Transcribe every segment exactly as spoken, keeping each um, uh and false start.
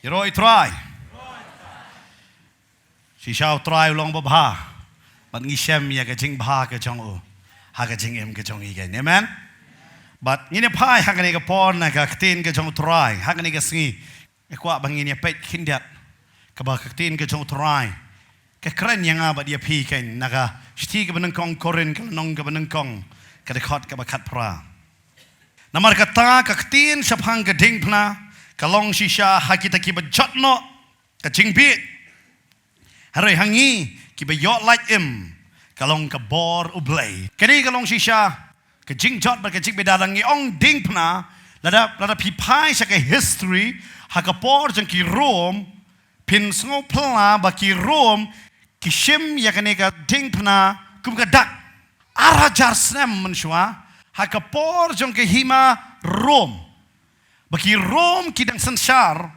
Ïaroh ïa u Trai. Shisha u Trai u long babha. Bad ngi shem ïa ka jingbha ka jong u ha ka jingim ka jong ngi keiñ. Amen. Bad ngin ïa phai ha kane ka por na ka ktien ka jong u Trai ha kane ka sngi. Nga kwah ba ngin ïa peit khyndiat kaba ka ktien ka jong u Trai ka kren ïa nga bad ïa phi keiñ na ka shithi kaba nyngkong Korinth ka lynnong kaba nyngkong ka dkhot kaba khatphra. Namar kata ka ktien shaphang ka diengphna ka long shisha ha kita kiba jot noh ka jingbieit. Hynrei ha ngi kiba ïoh lait im ka long ka bor U Blei. Kane ka long shisha ka jingjot bad ka jingbieit. Lada ngi ong diengphna, lada, lada phi phai sha ka history ha ka por jong ki Rom, phin sngewphylla ba ki Rom ki shim ïa kane ka diengphna kum ka dak. Ar hajar snem mynshuwa ha ka por jong ka hima Rom, ba ki Rom ki dang synshar,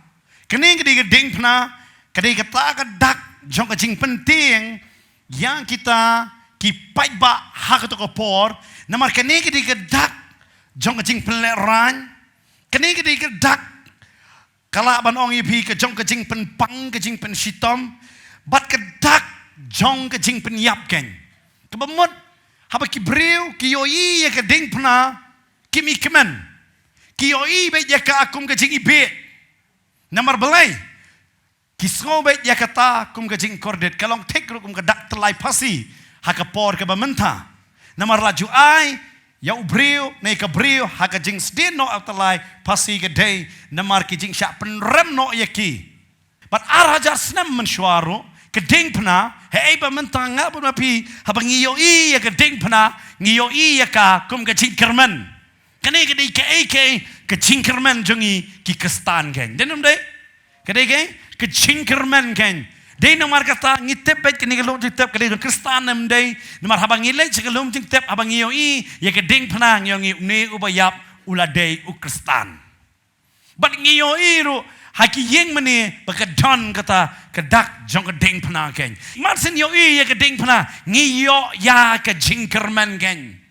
kane ka dei ka diengphna, ka dei kata ka dak jong ka jingpyntieng ïa kita ki paidbah ha kato ka por. Namar kane ka dei ka dak jong ka jingpynlehraiñ, kane ka dei ka dak, ka lah ban ong ïa phi, ka jong ka jingpynpang, ka jingpynshitom, bad ka dak jong ka jingpynïap keiñ. Kaba mut haba ki briew ki ïohi ïa ka diengphna, kim i kmen, ki ïohi beit ïa ka kum ka jingibieit. Namar balei? Ki sngew beit ïa kata kum ka jingkordit. Ka long thik ruh kum ka dak tyllai phasi ha ka por kaba mynta. Namar la ju ai ïa u briew ne ka briew ha ka jingsdien noh ha tyllai phasi ka dei namar ki jingshah pynrem noh ïa ki. Bad ar hajar snem mynshuwa ruh ka diengphna, hei ba mynta nga bad ma phi, haba ngi ïohi ïa ka diengphna, ngi ïohi ïa ka kum ka jingkyrmen. Kane ka dei kaei kaei ka jingkyrmen jong ngi ki Khristan keiñ. Dei ne ym dei? Ka dei kaei ka jingkyrmen keiñ. Dei namar kata ngi tip beit kane ka lum jingtip ka dei jong Khristan ne ym dei. Namar haba ngi leit sha ka lum jingtip, haba ngi ïohi ïa ka diengphna, ngi ong une uba ïap u la dei u Khristan. Bad ngi ïohi ruh ha ki ïing mane ba ka don kata ka dak jong ka diengphna keiñ. Mar shen ïohi ïa ka diengphna ngi ïoh ïa ka jingkyrmen keiñ.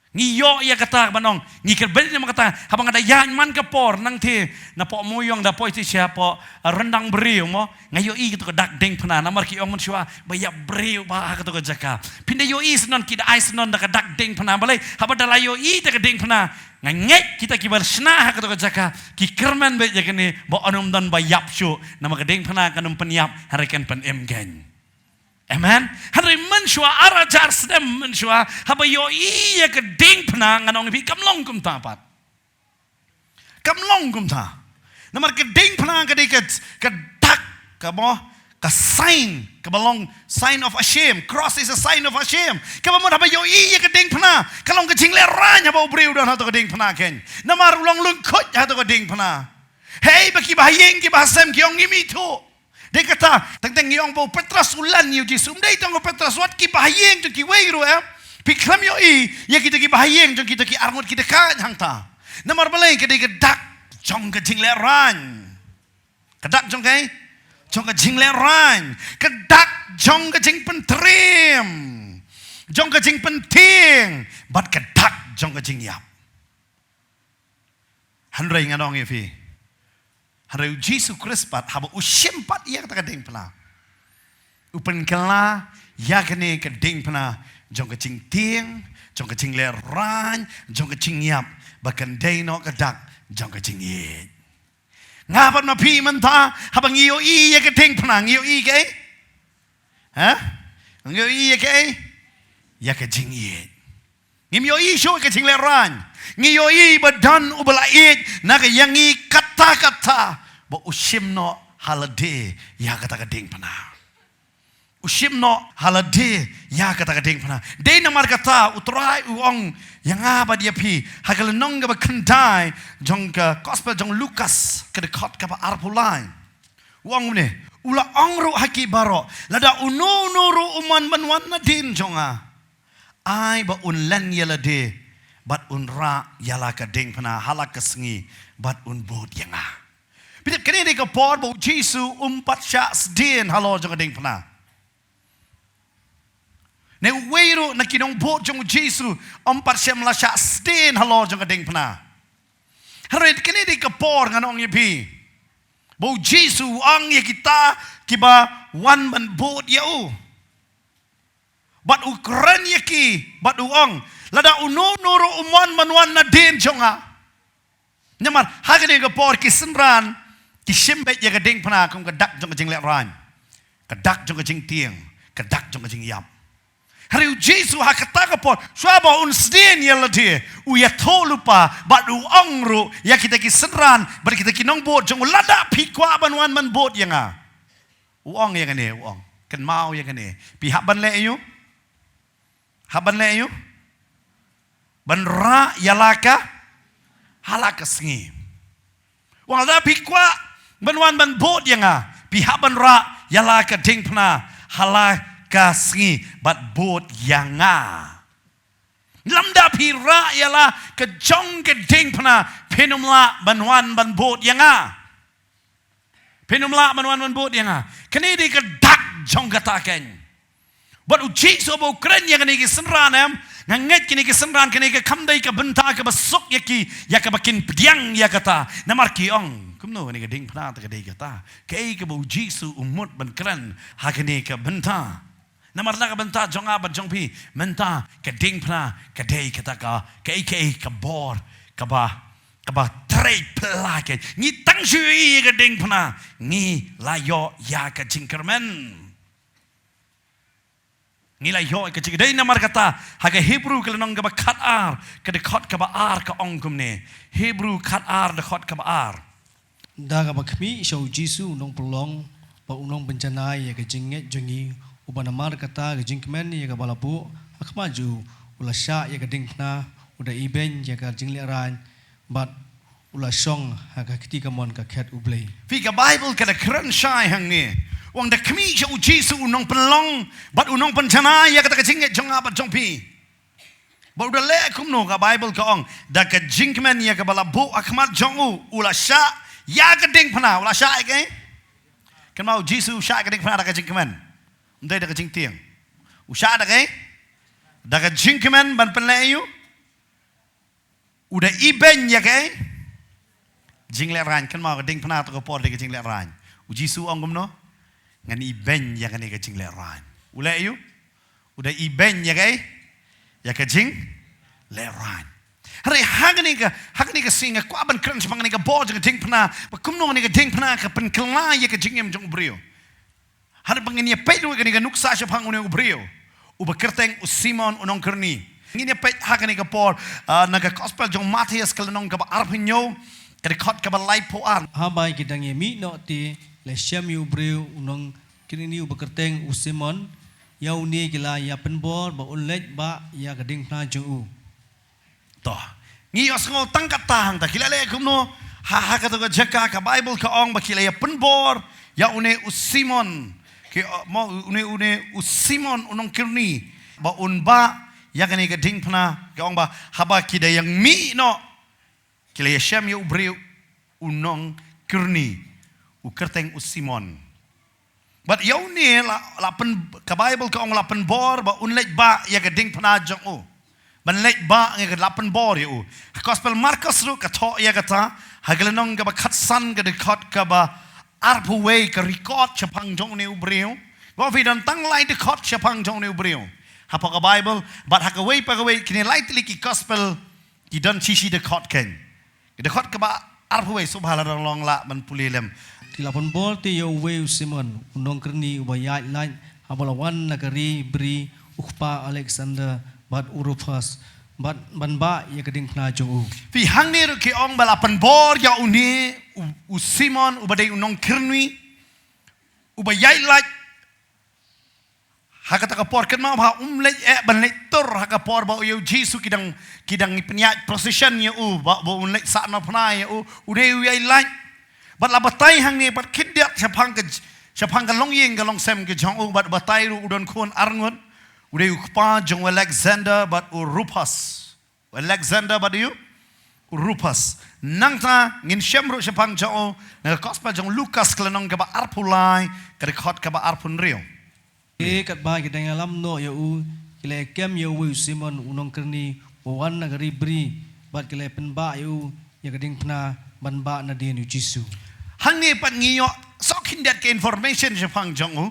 Ngi ïoh ïa kata ban ong ngi kyrmen ïa kata. Haba nga da ïaid man ka por nangta napoh Mooiong, da poi sha shapoh, ah, Ryndang Briew mo, nga ïohi kato ka dak diengphna. Namar ki ong mynshuwa ba ïap briew bha ha kato ka jaka. Phin da ïohi syndon, ki da ai syndon da ka dak diengphna. Balei? Haba da la ïohi da ka diengphna, nga ngeit kita kiba shna ha kato ka jaka ki kyrmen beit ïa kane ba un ym don ba ïap shuh. Namar ka diengphna kan ym pynïap, hynrei kan pynim keiñ. Amen. Hynrei mynshuwa, ar hajar snem mynshuwa, haba ïohi ïa ka diengphna, ngan ong ïa phi, kam long kumta pat. Kam long kumta. Namar ka diengphna ka dei ka, ka dak, ka mo, ka sign, kaba long sign of a shame. Cross is a sign of a shame. Kaba mut haba ïohi ïa ka diengphna ka long ka jinglehraiñ haba u briew u don hato ka diengphna keiñ. Namar u long lyngkhuid hato ka diengphna. Hei ba kiba ha ïing kiba ha sem ki ong ngim ithuh. Dei kata, teng teng ngi ong ba u Petros u len ïa u Jisu. Ym dei tang u Petros, wat kiba ha ïing jong kiwei ruh, eh. Phi khlem ïohi ïa kita kiba ha ïing jong kita ki arngut ki dkhot hangta. Namar balei? Ka dei ka dak jong ka jinglehraiñ. Ka dak jong kaei? Jong ka jinglehraiñ. Ka dak jong ka jingpyntriem, jong ka jingpyntieng, bad ka dak jong ka jingïap. Hynrei ngan ong ïa phi, hynrei u Jisu Khrist pat haba u shim pat ïa kata ka diengphna, u pynkylla ïa kane ka diengphna jong ka jingtieng, jong ka jinglehraiñ, jong ka jingïap, ba kan dei noh ka dak jong ka jingïeit. Nga bad ma phi mynta haba ngi ïohi ïa ka diengphna, ngi ïohi kaei? Ha? Ngi ïohi ïa kaei? Ïa ka jingïeit. Ngim ïohi shuh ïa ka jinglehraiñ. Ngi ïohi ba don uba la ïeit na ka ïa ngi katta katta, ba u shim noh ha lade ïa kata ka diengphna. U shim noh ha lade ïa kata ka diengphna. Dei namar kata u Trai u ong ïa nga bad ïa phi ha ka lynnong kaba khyndai jong ka Gospel jong Lukas, ka dkhot kaba arphew lai. U ong kumne, u la ong ruh ha ki baroh, lada uno uno ruh u mon ban wan nadien jong nga, ai ba un len ïa lade bad un rah ïa la ka diengphna ha la ka sngi bad un bud ïa nga. Phi tip, kane dei ka por ba u Jisu um pat shah sdien halor jong ka diengphna. Ne uwei ruh na ki nongbud jong u Jisu um pat shym la shah sdien halor jong ka diengphna. Hynrei kane dei ka por, ngan ong ïa phi, Ba u Jisu u ong ïa kita kiba wan ban bud ïa u. Bad u kren ïa ki, bad u ong, lada uno uno ruh um mon ban wan nadien jong nga. Namar ha kane ka por ki synran ki shim beit ïa ka diengphna kum ka dak jong ka jinglehrain, ka dak jong ka jingtieng, ka dak jong ka jingïap. Hynrei u Jisu ha kata ka por, shuwa ba un sdien ïa lade, u ïathuh lypa, bad u ong ruh ïa kita ki synran bad kita ki nongbud jong u, lada phi kwah ban wan ban bud ïa nga. U ong ïa kane, u ong, kynmaw ïa kane, phi hap ban leh aïu? Hap ban leh aïu? Ban rah ïa la ka, ha la ka sngi. U ong, lada phi kwah ban wan ban bud ïa nga, phi hap ban rah ïa la ka diengphna ha la ka sngi bad bud ïa nga. Lymda phi rah ïa la ka jong ka diengphna, phin ym lah ban wan ban bud ïa nga. Phin ym lah ban wan ban bud ïa nga. Kane dei ka dak jong kata keiñ. Bad u Jisu ba u kren ïa kane ki synran, em, nga ngeit kane ki synran, kane ka kam dei ka bynta kaba suk ïa ki, ïa kaba kin pdiang ïa kata. Namar ki ong, kumno kane ka diengphna te ka dei kata? Kaei kaba u Jisu u mut ban kren ha kane ka bynta? Namar la ka bynta jong nga bad jong phi mynta, ka diengphna ka dei kata ka, kaei kaei ka bor kaba, kaba trei pla ka. Ngi tang shu ïohi ïa ka diengphna, ngi la ïoh ïa ka jingkyrmen. Ngi la ïoh ïa ka jingkyrmen. Dei namar kata ha ka Hebru ka lynnong kaba khatar, ka dkhot kaba ar ka ong kumne. Hebru khatar dkhot kaba ar. Da kaba khmih sha u Jisu u nongpynlong bad u nongpynjanai ïa ka jingngeit jong ngi, uba namar kata ka jingkmen ïa kaba la buh ha khmat jong u, u la shah ïa ka diengphna, u da ibeiñ ïa ka jinglehrain, bad u la shong ha ka kti kamon ka khet U Blei. Phi, ka Baibl ka da kren shai hangne, u ong da khmih sha u Jisu u nongpynlong bad u nongpynjanai ïa kata ka jingngeit jong nga bad jong phi. Bad u da leh kumno? Ka Baibl ka ong, da ka jingkmen ïa kaba la buh ha khmat jong u, u la shah ïa ka diengphna. U la shah ïa kaei? Kynmaw, u Jisu u shah ïa ka diengphna da ka jingkmen, ym dei da ka jingtieng. U shah da kaei? Da ka jingkmen ban pynleh aïu? U da ibeiñ ïa kaei? Jinglehrain. Kynmaw, ka diengphna to ka por dei ka jinglehrain. U Jisu u ong kumno? Ngan ibeiñ ïa kane ka jinglehrain. U leh aïu? U da ibeiñ ïa kaei? Ïa ka jinglehrain. Hynrei ha kane ka, ha kane ka sngi nga kwah ban kren shaphang kane ka bor jong ka diengphna, ba kumno kane ka diengphna ka pynkylla ïa ka jingim jong u briew. Hynrei ba ngin ïa peit ruh ïa kane ka nuksa shaphang une u briew uba kyrteng u Simon u nongkyrni. Ngin ïa peit ha kane ka por, ah, na ka Gospel jong u Mathaios ka lynnong kaba arphew hynñiew, ka dkhot kaba laiphew ar. Haba ki dang ïa mih noh te, la shem ïa u briew u nongkyrni uba kyrteng u Simon, ïa une ki la ïa pynbor ba un leit bah ïa ka diengphna jong u. To, ngi ïohsngew tang kata hangta, ki la leh kumno? Ha, ha kata ka jaka ka Baibl ka ong ba ki la ïa pynbor ïa une u Simon. Ki, uh, mo, une, une u Simon u nongkyrni ba un bah ïa kane ka diengphna, ka ong ba haba ki da ïa mih noh, ki la ïa shem ïa u briew u nongkyrni u kyrteng u Simon. Bad ïa une la, la pyn, ka Baibl ka ong la pynbor ba un leit bah ïa ka diengphna jong u. Ban leit bah ïa ka, la pynbor ïa u. Ha Gospel Markos ruh ka thoh ïa kata, ha ka lynnong kaba khatsan ka dkhot kaba arphew wei ka record shaphang jong une u briew. Ba phi don tang lai dkhot shaphang jong une u briew hapoh ka Baibl, bad ha kawei pa kawei kine lai tylli ki Gospel ki don shi shi dkhot keiñ. Ka dkhot kaba arphew wei, sngewbha lada long lah ban pule lem. Te la pynbor te ïa uwei u Simon u nongkyrni uba ïaid lait, haba la wan na ka ri Hibru, u kpa Aleksander bad u Rufus, bad ban bah ïa ka diengphna jong u. Phi, hangne ruh ki ong ba la pynbor ïa une u, u Simon uba dei u nongkyrni uba ïaid lait. Ha kata ka por, kynmaw ba um leit eh ban leit tur ha ka por ba ïa u Jisu ki dang, ki dang pynïaid procession ïa u, ba, ba un leit sah na phna ïa u, une u ïaid lait. Bad la batai hangne bad khyndiat shaphang ka, shaphang ka longïing ka longsem ka jong u, bad batai ruh u don khun arngut, u dei u kpa jong u Aleksander bad u Rufus. U Aleksander bad u Rufus. Nangta ngin shem ruh shaphang jong u na ka Gospel jong u Lukas ka lynnong kaba arphew lai, ka dkhot kaba arphew hynriew. Te katba ki dang ïalam noh ïa u, ki la ïa kem ïa uwei u Simon u nongkyrni uba wan na ka ri Hibru, bad ki la ïa pynbah ïa u ïa ka diengphna ban bah nadien u Jisu. Hangne pat ngi ïoh shu khyndiat ka information shaphang jong u.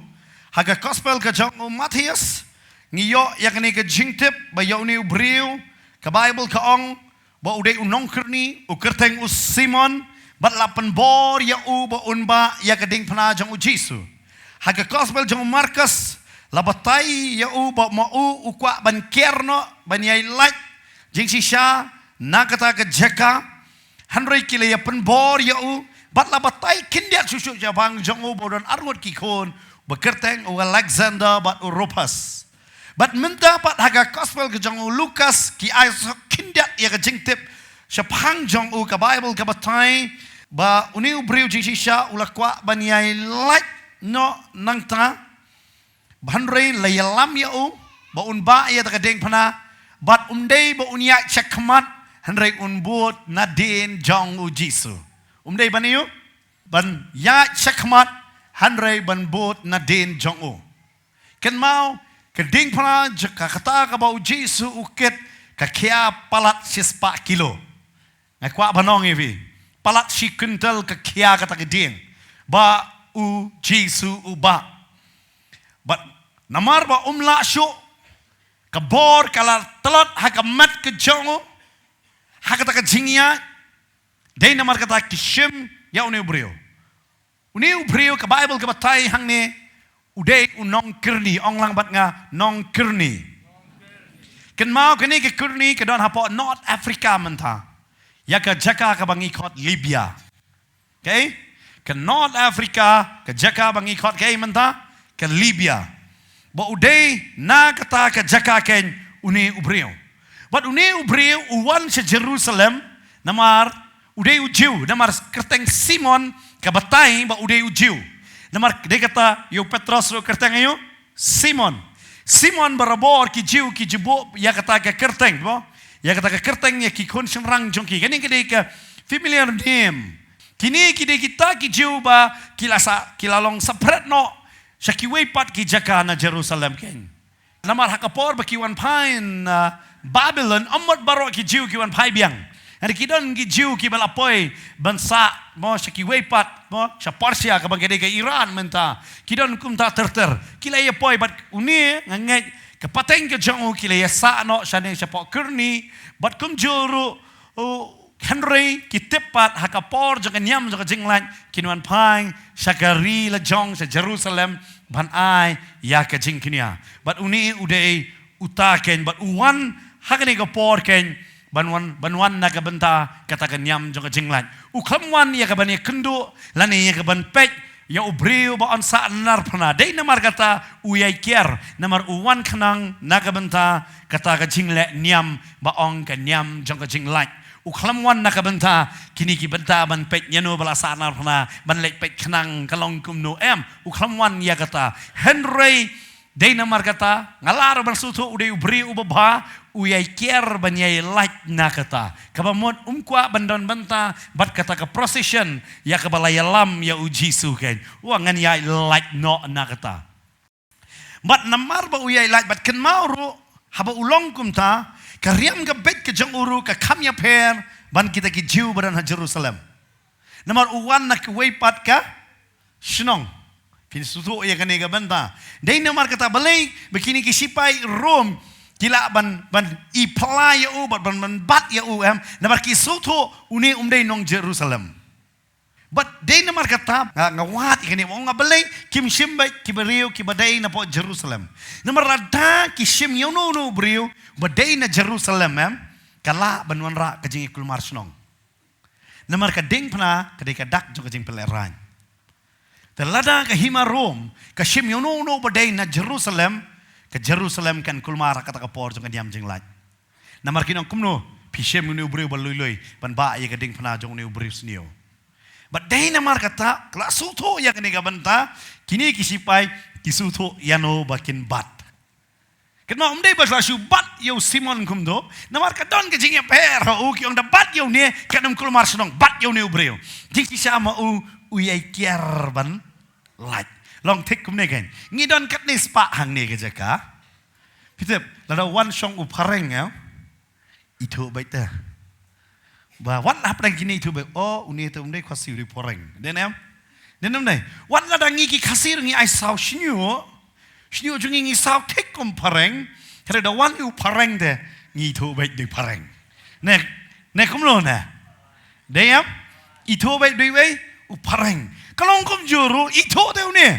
Ha ka gospel ka jong u Mathaios, ngi ïoh ïa kane ka jingtip ba ïa une u briew, ka Baibl ka ong ba u dei u nongkyrni, u kyrteng u Simon, bad la pynbor ïa u ba un bah ïa ka diengphna jong u Jisu. Ha ka gospel jong u Markos, la batai ïa u ba ma u u kwah ban kiar noh, ban ïai lait jingshisha na kata ka jaka. Hynrei ki la ïa pynbor ïa u, bad la batai khyndiat shuh shuh shaphang jong u ba u don arngut ki khun, ba kyrteng u Alexander bad u Rufus. Bad mynta pat ha ka gospel ka jong u Lukas ki ai shu khyndiat ïa ka jingtip shaphang jong u, ka Baibl ka batai ba une u briew jingshisha u la kwah ban ïai lait noh nangta. Hynrei la ïalam ïa u ba un bah ïa kata ka diengphna, bad um dei ba un ïaid shakhmat, hynrei un bud nadien jong u Jisu. Um dei ban ïa u ban ïaid shakhmat, hynrei ban bud nadien jong u. Kynmaw, ka diengphna jong ka kata kaba u Jisu u kit, ka khia palat shispah kilo. Nga kwah ban ong ïa phi, palat shi kwintal ka khia kata ka dieng ba u Jisu u bah. Bad namar ba um lah shuh, ka bor ka la tlot ha ka met ka jong u ha kata ka jingïaid. Dei namar kata ki shim ïa une u briew. Une u briew ka Baibl ka batai hangne, u dei u nongkyrni, ong lang bad nga, nongkyrni. Kynmaw kane ka kyrni ka don hapoh North Africa mynta. Ïa ka jaka kaba ngi khot Libya. Okay? Ka North Africa, ka jaka ba ngi khot kaei mynta, ka Libya. Ba u dei na kata ka jaka keiñ une u briew. Bad une u briew u wan sha Jerusalem, namar u dei u Jiw, namar kyrteng Simon ka batai ba u dei u Jiw. Namar dei kata ïa u Petros ruh kyrteng ïa u Simon. Simon, barabor ki Jiw ki ju buh ïa kata ka kyrteng, mo? Ïa kata ka kyrteng ïa ki khun shynrang jong ki. Kane ka dei ka familiar name. Kine ki dei kita ki Jiw ba ki la sa, ki la long separate noh sha kiwei pat ki jaka na Jerusalem keiñ. Namar ha ka por ba ki wan phai na Babilon, ym mut baroh ki Jiw ki wan phai biang. Hynrei ki don ki Jiw kiba la poi ban sah, mo, sha kiwei pat, mo, sha Persia, kaba ka dei ka Iran mynta. Ki don kumta ter ter. Ki la ïa poi bad une, nga ngeit, ka pateng ka jong u ki la ïa sah noh shane shapoh kyrni, bad kumjuh ruh, u, hynrei ki tip pat ha ka por jong ka niam jong ka jinglait kin wan phai sha ka ri la jong sha Jerusalem ban ai ïa ka jingkñia. Bad une u dei uta keiñ, bad u wan ha kane ka por keiñ ban wan, ban wan na ka bynta kata ka niam jong ka jinglait. U khlem wan ïa ka ban ïakynduh lane ïa ka ban peit ïa u briew ba un sah narphna. Dei namar kata u ïai kiar, namar u wan khnang na ka bynta kata ka jingleh niam ba ong ka niam jong ka jinglait. U khlem wan na ka bynta kine ki bynta ban peit ïano ba la sah narphna, ban leit peit khnang ka long kumno, em. U khlem wan ïa kata. Hynrei dei namar kata, nga lah ruh ban sngewthuh u dei u briew uba bha, u ïai kiar ban ïai lait na kata. Kaba mut um kwah ban don bynta bad kata ka procession ïa kaba la ïalam ïa u Jisu keiñ. Wa ngan ïai lait noh na kata. Bad namar ba u ïai lait bad kynmaw ruh, haba u long kumta, ka riam ka beit ka jong u ruh ka kham ïapher ban kita ki Jiw ba don ha Jerusalem. Namar u wan na kiwei pat ka shnong. Phin sngewthuh ïa kane ka bynta. Dei namar kata balei ba kine ki sipai Rom ki lah ban, ban ipla ïa u, bad ban, ban bat ïa u, em. Namar ki sngewthuh une um dei nong Jerusalem. Bad dei namar kata, nga, nga wad ïa kane, nga ong balei kim shim beit ki briew kiba dei napoh Jerusalem. Namar lada ki shim ïa uno uno u briew ba dei na Jerusalem, em, ka lah ban wanrah ka jingïakulmar shnong. Namar ka diengphna ka dei ka dak jong ka jingpynlehraiñ. Te lada ka hima Rom ka shim ïa uno uno ba dei na Jerusalem, ka Jerusalem kan kulmar ha kata ka por jong ka niam jinglait. Namar kin ong kumno phi shim une u briew ba lui lui ban bah ïa ka diengphna jong une u briew sniew. Bad dei namar kata ka la sngewthuh ïa kane ka bynta, kine ki sipai ki sngewthuh ïano ba kin bat. Kynmaw um dei ba la shu bat ïa u Simon kumto, namar ka don ka jingïapher ha u, ki ong da bat ïa une kan ym kulmar shnong, bat ïa une u briew. Jingshisha ma u, u ïai kiar ban lait. Long thik kumne keiñ. Ngi don katne spah hangne ka jaka. Phi tip, lada wan shong u phareng, eh, ithuh beit te. Ba wat la hapdeng kine ithuh beit, oh, une te um dei Khasi, u dei phareng. Dei ne em? Dei ne em dei? Wat la da ngi ki Khasi ruh ngi ai saw shñiuh. Shñiuh jong ngi ngi saw thik kum phareng. Hynrei da wan u phareng te ngi ithuh beit dei phareng. Ne, ne kumno ne? Dei em? Ithuh beit dei wei u phareng. Ka long kumjuh ruh, ithuh te une.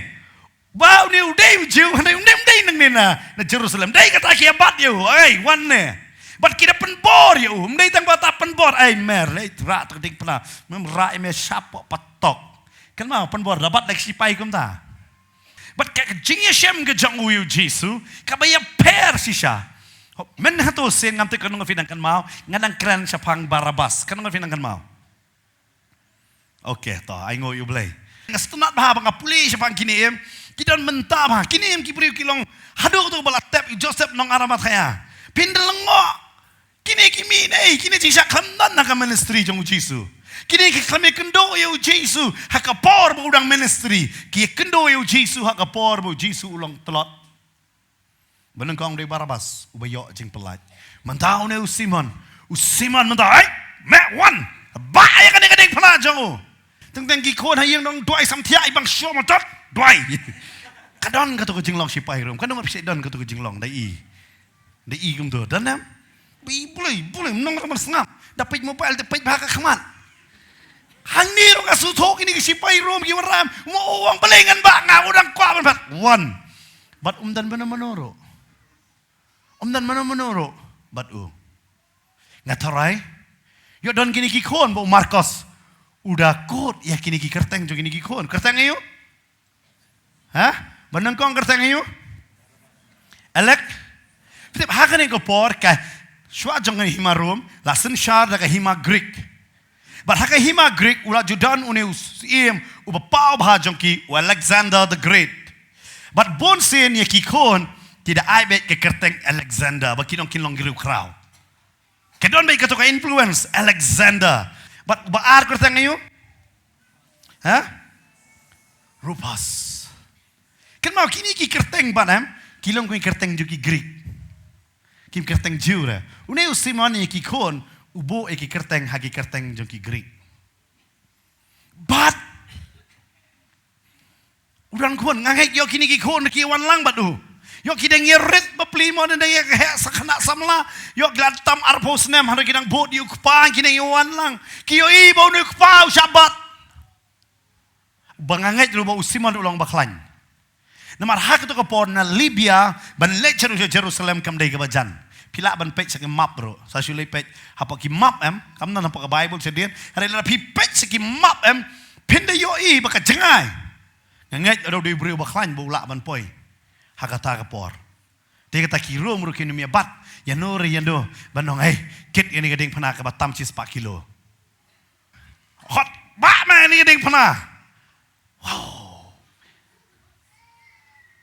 Ba une u dei u Jiw, hynrei um dei, um dei nangne na, na Jerusalem. Dei kata ki ïabat ïa u, ei, wan ne. Bad ki da pynbor ïa u, um dei tang ba ta pynbor, ei mer, leit rah tang diengphna, mem rah ïa me shapoh patok. Kynmaw pynbor, da bat da ki sipai kumta. Bad ka jingïashem ka jong u ïa u Jisu, kaba ïapher shisha. Hop, mynta hato sien ngam tip katno ngan pynang kynmaw, nga dang kren shaphang Barabas, katno ngan pynang kynmaw. Ok, to, ai nguh ïa u Blei. Nga sngewtynnat bha ba nga pule shaphang kine im, ki don mynta bha, kine im ki briew ki long haduh kato ba la tep ïa u Joseph nong Arimathea. Phin da lyngngoh, kine ki mih ne, kine jingshah khlem don ha ka ministry jong u Jisu. Kine ki khlem ïakynduh ïa u Jisu ha ka por ba u dang ministry. Ki ïakynduh ïa u Jisu ha ka por ba u Jisu u long tlot. Ba nyngkong dei Barabas, uba ïoh jingpyllait. Mynta une u Simon, u Simon mynta, ei, meh wan, bah ïa kane ka diengphna jong u. Teng teng ki khun ha ïing dang duwai samthiah i bang shuh mynta, duwai. Ka don kato ka jinglong sipai Rom, ka don phi don kato ka jinglong, da i. Da i kumto, don em? Ba i bulai, bulai, mynta ka ban sngap. Da peit mobile, da peit bha ka khmat. Hangne ruh nga sngewthuh kine ki sipai Rom ki wanrah, mo u ong balei ngan bah, nga u dang kwah ban bah. Wan. Bad um don mano mano ruh. Um don mano mano ruh bad u. Nga tharai, ïoh don kine ki khun ba u Markos u da kut ïa kine ki kyrteng jong kine ki khun. Kyrteng aïu? Ha? Ba nyngkong kyrteng aïu? Alek. Phi tip ha kane ka por ka shuwa jong ka hima Rom la synshar da ka hima Greek. Bad ha ka hima Greek u la ju don une u syiem uba paw bha jong ki, u Alexander the Great. Bad bun sien ïa ki khun ki da ai beit ka kyrteng Alexander ba ki long, kin long ki riewkhraw. Ka don beit kato ka influence Alexander. Bad uba ar kyrteng aïu? Ha? Rufus. Kynmaw kine ki kyrteng bad em, ki long ki kyrteng jong ki Greek. Kim kyrteng Jiw re. Une u Simon ïa ki khun u buh ïa ki kyrteng ha ki kyrteng jong ki Greek. Bad u dang khun, nga ngeit ïoh kine ki khun ki wan lang bad u. Ïoh ki dang ïa rit bapli mo, dang ïa heh sa khynnah samla. Ïoh ki la tam arphew snem hynrei ki dang bud ïa u kpa, ki dang ïa wan lang. Ki ïohi ba une u kpa u shah bat. Ba nga ngeit ruh ba u Simon u long ba khlaiñ. Namar ha kato ka por na Libya ban leit sha Jerusalem kam dei kaba jan. Phi lah ban peit sha ki map ruh. Sa shu leit peit hapoh ki map em, kam don hapoh ka Bible shadien. Hynrei lada phi peit sha ki map em, phin da ïohi ba ka jngai. Nga ngeit ruh dei u briew ba khlaiñ ba u lah ban poi ha kata ka por. Te kata ki Rom ruh kin ym ïa bat ïano re ïano ban ong, ei, kit ïa kane ka diengphna kaba tam shispah kilo. Hot, bah ma ïa kane ka diengphna. Wow.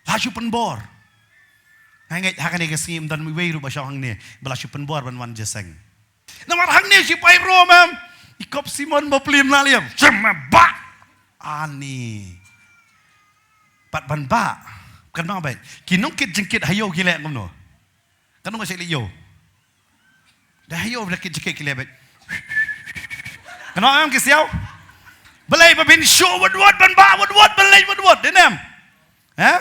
La shu pynbor. Nga ngeit ha kane ka sngi ym don iwei ruh ba shong hangne ba la shu pynbor ban wan jingïaseng. Namar hangne ki sipai Rom em, i kop Simon bapli, na liam shem, bah. Ani. Pat ban bah. Kan bang beit. Ki nongkit jingkit ha ïew ki leh kumno? Kan nong seh leh ïew. Da ha ïew da kit jingkit ki leh beit. Kan nong em ki siaw. Balei ba phin shu wad wad ban bah wad wad ban leh wad wad, dei ne em? Ha?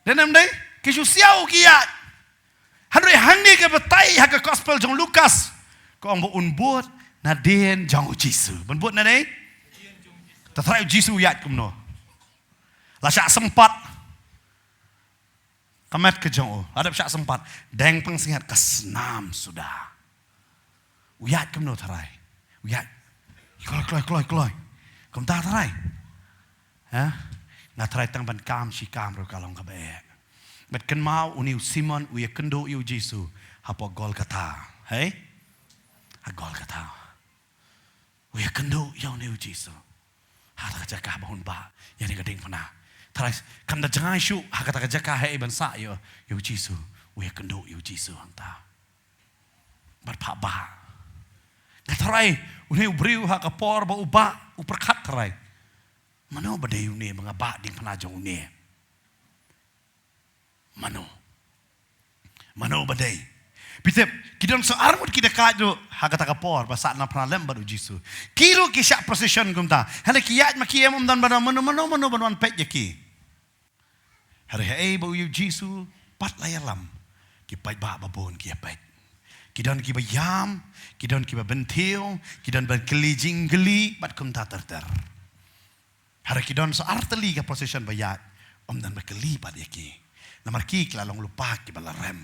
Dei ne em dei? Ki shu siaw ki ïaid. Hynrei hangne ka batai ha ka gospel jong Lukas, ka ong ba un bud nadien jong u Jisu. Ban bud nadien? Ta trai u Jisu u ïaid kumno? La shah sympat ka met ka jong u. La dep shah sympat. Deng pansngiat ka snam suda. U ïaid kumno trai? U ïaid kloi kloi kloi kloi. Kumta trai. Ha? Nga trai tang ban kam shi kam ruh ka long kaba eh. Bad kynmaw une u Simon u ïakynduh ïa u Jisu hapoh Golgotha. Hei? Ha Golgotha. U ïakynduh ïa une u Jisu ha kata ka jaka ba un bah ïa kane ka diengphna. Trai, kam da jngai shuh ha kata ka jaka hei ban sah ïa u Jisu. U ïakynduh ïa u Jisu hangta. Bad phah bah. Nga trai, une u briew ha ka por ba u bah u pyrkhat trai, mano ba dei une ba nga bah diengphna jong une? Mano? Mano ba dei? Phi tip, ki don sa arngut ki dakaid ruh ha kata ka por ba sah na phra lem bad u Jisu. Ki ruh ki shah procession kumta. Hynrei ki ïaid ma ki em, ym don mano mano mano ban wan peit ïa ki. Hynrei haei ba u Jisu pat la ïalam, ki paidbah ba bun ki ïa peit. Ki don kiba ïam, ki don kiba bynthiew, ki don ban kylli jingkylli bad kumta ter ter. Hynrei ki don sa artylli ka procession ba ïaid, ym don ba kylli pat ïa ki. Namar ki ki la long lypa kiba la rem.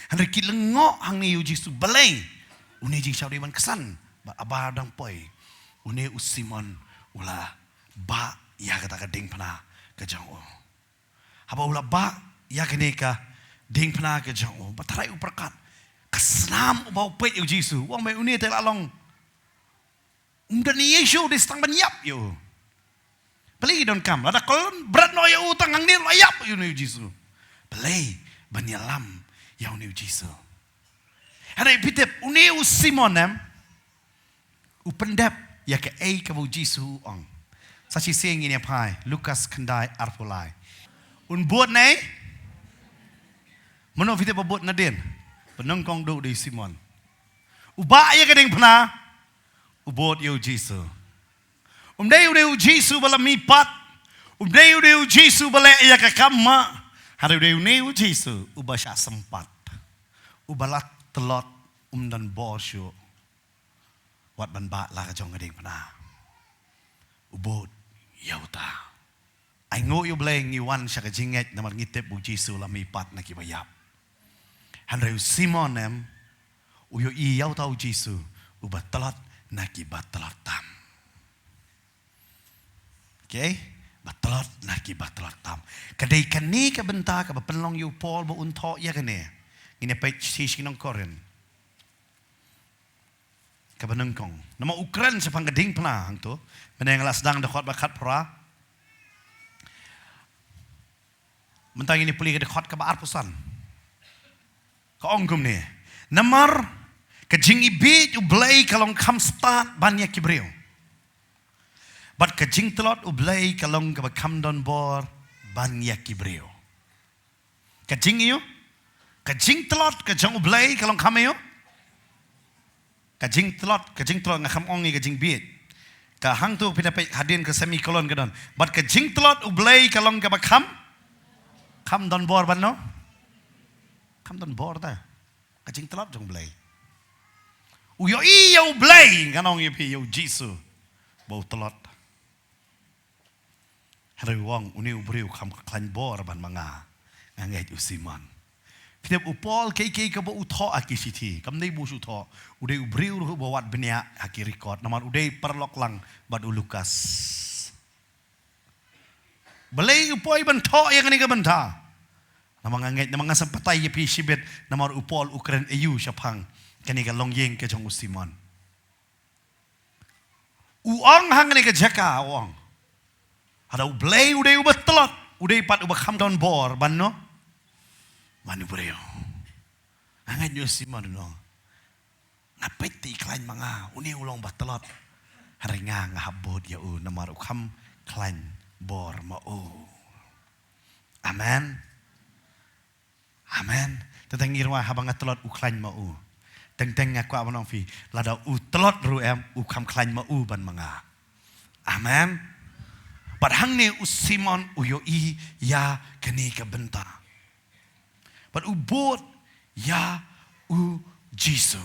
Hynrei ki lyngngoh hangne ïa u Jisu, balei une jingshawdei ban ksan bad haba dang poi une u Simon u la bah ïa kata ka diengphna ka jong u. Haba u la bah ïa kane ka diengphna ka jong u, ba tharai u pyrkhat, ka snam uba u peit ïa u Jisu, u ong, me une te la long, um don ïa u Jisu, dei sa tang ban ïap ïa u. Balei i donkam, lada ka long bret noh ïa u, tang hangne la ïap ïa une u Jisu. Balei ban ïalam ïa une u Jisu? Hynrei phi tip, une u Simon em, u pyndep ïa kaei kaba u Jisu u ong. Sa shisien ngin ïa phai Lukas khyndai arphew lai. Un bud ne? Mano phi tip ba bud nadien? Ba nyngkong duh dei u Simon. U bah ïa ka diengphna, u bud ïa u Jisu. Um dei une u Jisu ba la mihpat. Um dei une u Jisu ba leh ïa ka kam ma. Hynrei u dei une u Jisu uba shah sympat, uba la tlot, um don bor shuh wat ban bah la ka jong ka diengphna. U bud ïa uta. Ai nguh ïa u Blei ngi wan sha ka jingngeit namar ngi tip u Jisu la mihpat na kiba ïap. Hynrei u Simon em, u ïohi ïa uta u Jisu uba tlot na kiba tlot tam. Okay? Ba tlot na kiba tlot tam. Ka dei kane ka bynta kaba pynlong ïa u Paul ba un thoh ïa kane. Ngin ïa peit shi shi nong Korinth kaba nyngkong. Namar u kren shaphang ka diengphna hangto. Mynne nga la sdang dkhot ba khatphra. Mynta ngin ïa pule ka dkhot kaba arphew san. Ka ong kumne. Namar ka jingibieit u Blei ka long kham stad ban ïa ki briew. Bad ka jingtlot u Blei ka long kaba kham don bor ban ïa ki briew. Ka jing ïa u, ka jingtlot ka jong u Blei ka long kham ïa u. Ka jingtlot, ka jingtlot, nga kham ong ïa ka jingbieit. Ka hangto phi na peit hadien ka semicolon ka don. Bad ka jingtlot u Blei ka long kaba kham, kham don bor ban no? Kham don bor ta. Ka jingtlot jong u Blei. U ïohi ïa u Blei, ngan ong ïa phi, ïa u Jisu ba u tlot. Hynrei u ong, une u briew kham khlaiñ bor ban ma nga. Nga ngeit u Simon. Phi tip u Paul, kaei kaei kaba u thoh ha ki shithi, kam dei ba u shu thoh. U dei u briew ruh ba wad bniah ha ki record, namar u dei paralok lang bad u Lukas. Balei u poi ban thoh ïa kane ka bynta? Namar nga ngeit, namar nga sa batai ïa phi shibit, namar u Paul u kren aïu shaphang kane ka longïing ka jong u Simon. U ong hangne ka jaka u ong, haba u Blei u dei uba tlot, u dei pat uba kham don bor ban no? Ban u briew. Nga ngeit ïa u Simon u ong, nga peit te i khlaiñ ma nga, une u long ba tlot. Hynrei nga, nga hap bud ïa u namar u kham khlaiñ bor ma u. Amen. Amen. Teng teng ngi rwai haba nga tlot u khlaiñ ma u. Teng teng nga kwah ban ong phi, lada u tlot ruh em, u kham khlaiñ ma u ban ma nga. Amen. Bad hangne u Simon u ïohi ïa kane ka bynta. Bad u bud ïa u Jisu.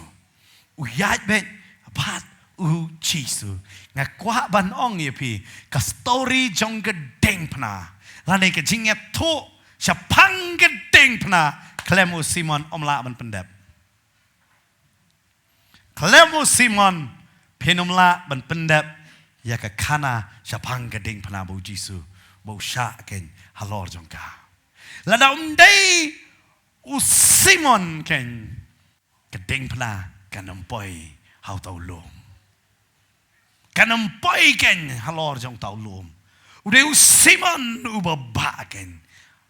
U ïaid beit bad u Jisu. Nga kwah ban ong ïa phi, ka story jong ka diengphna, lane ka jingïathuh shaphang ka diengphna, khlem u Simon ym lah ban pyndep. Khlem u Simon phin ym lah ban pyndep ïa ka khana shaphang ka diengphna ba u Jisu ba u shah keiñ halor jong ka. Lada ym dei u Simon keiñ, ka diengphna kan ym poi ha uta u lum. Kan ym poi keiñ halor jong uta u lum. U dei u Simon uba bah keiñ.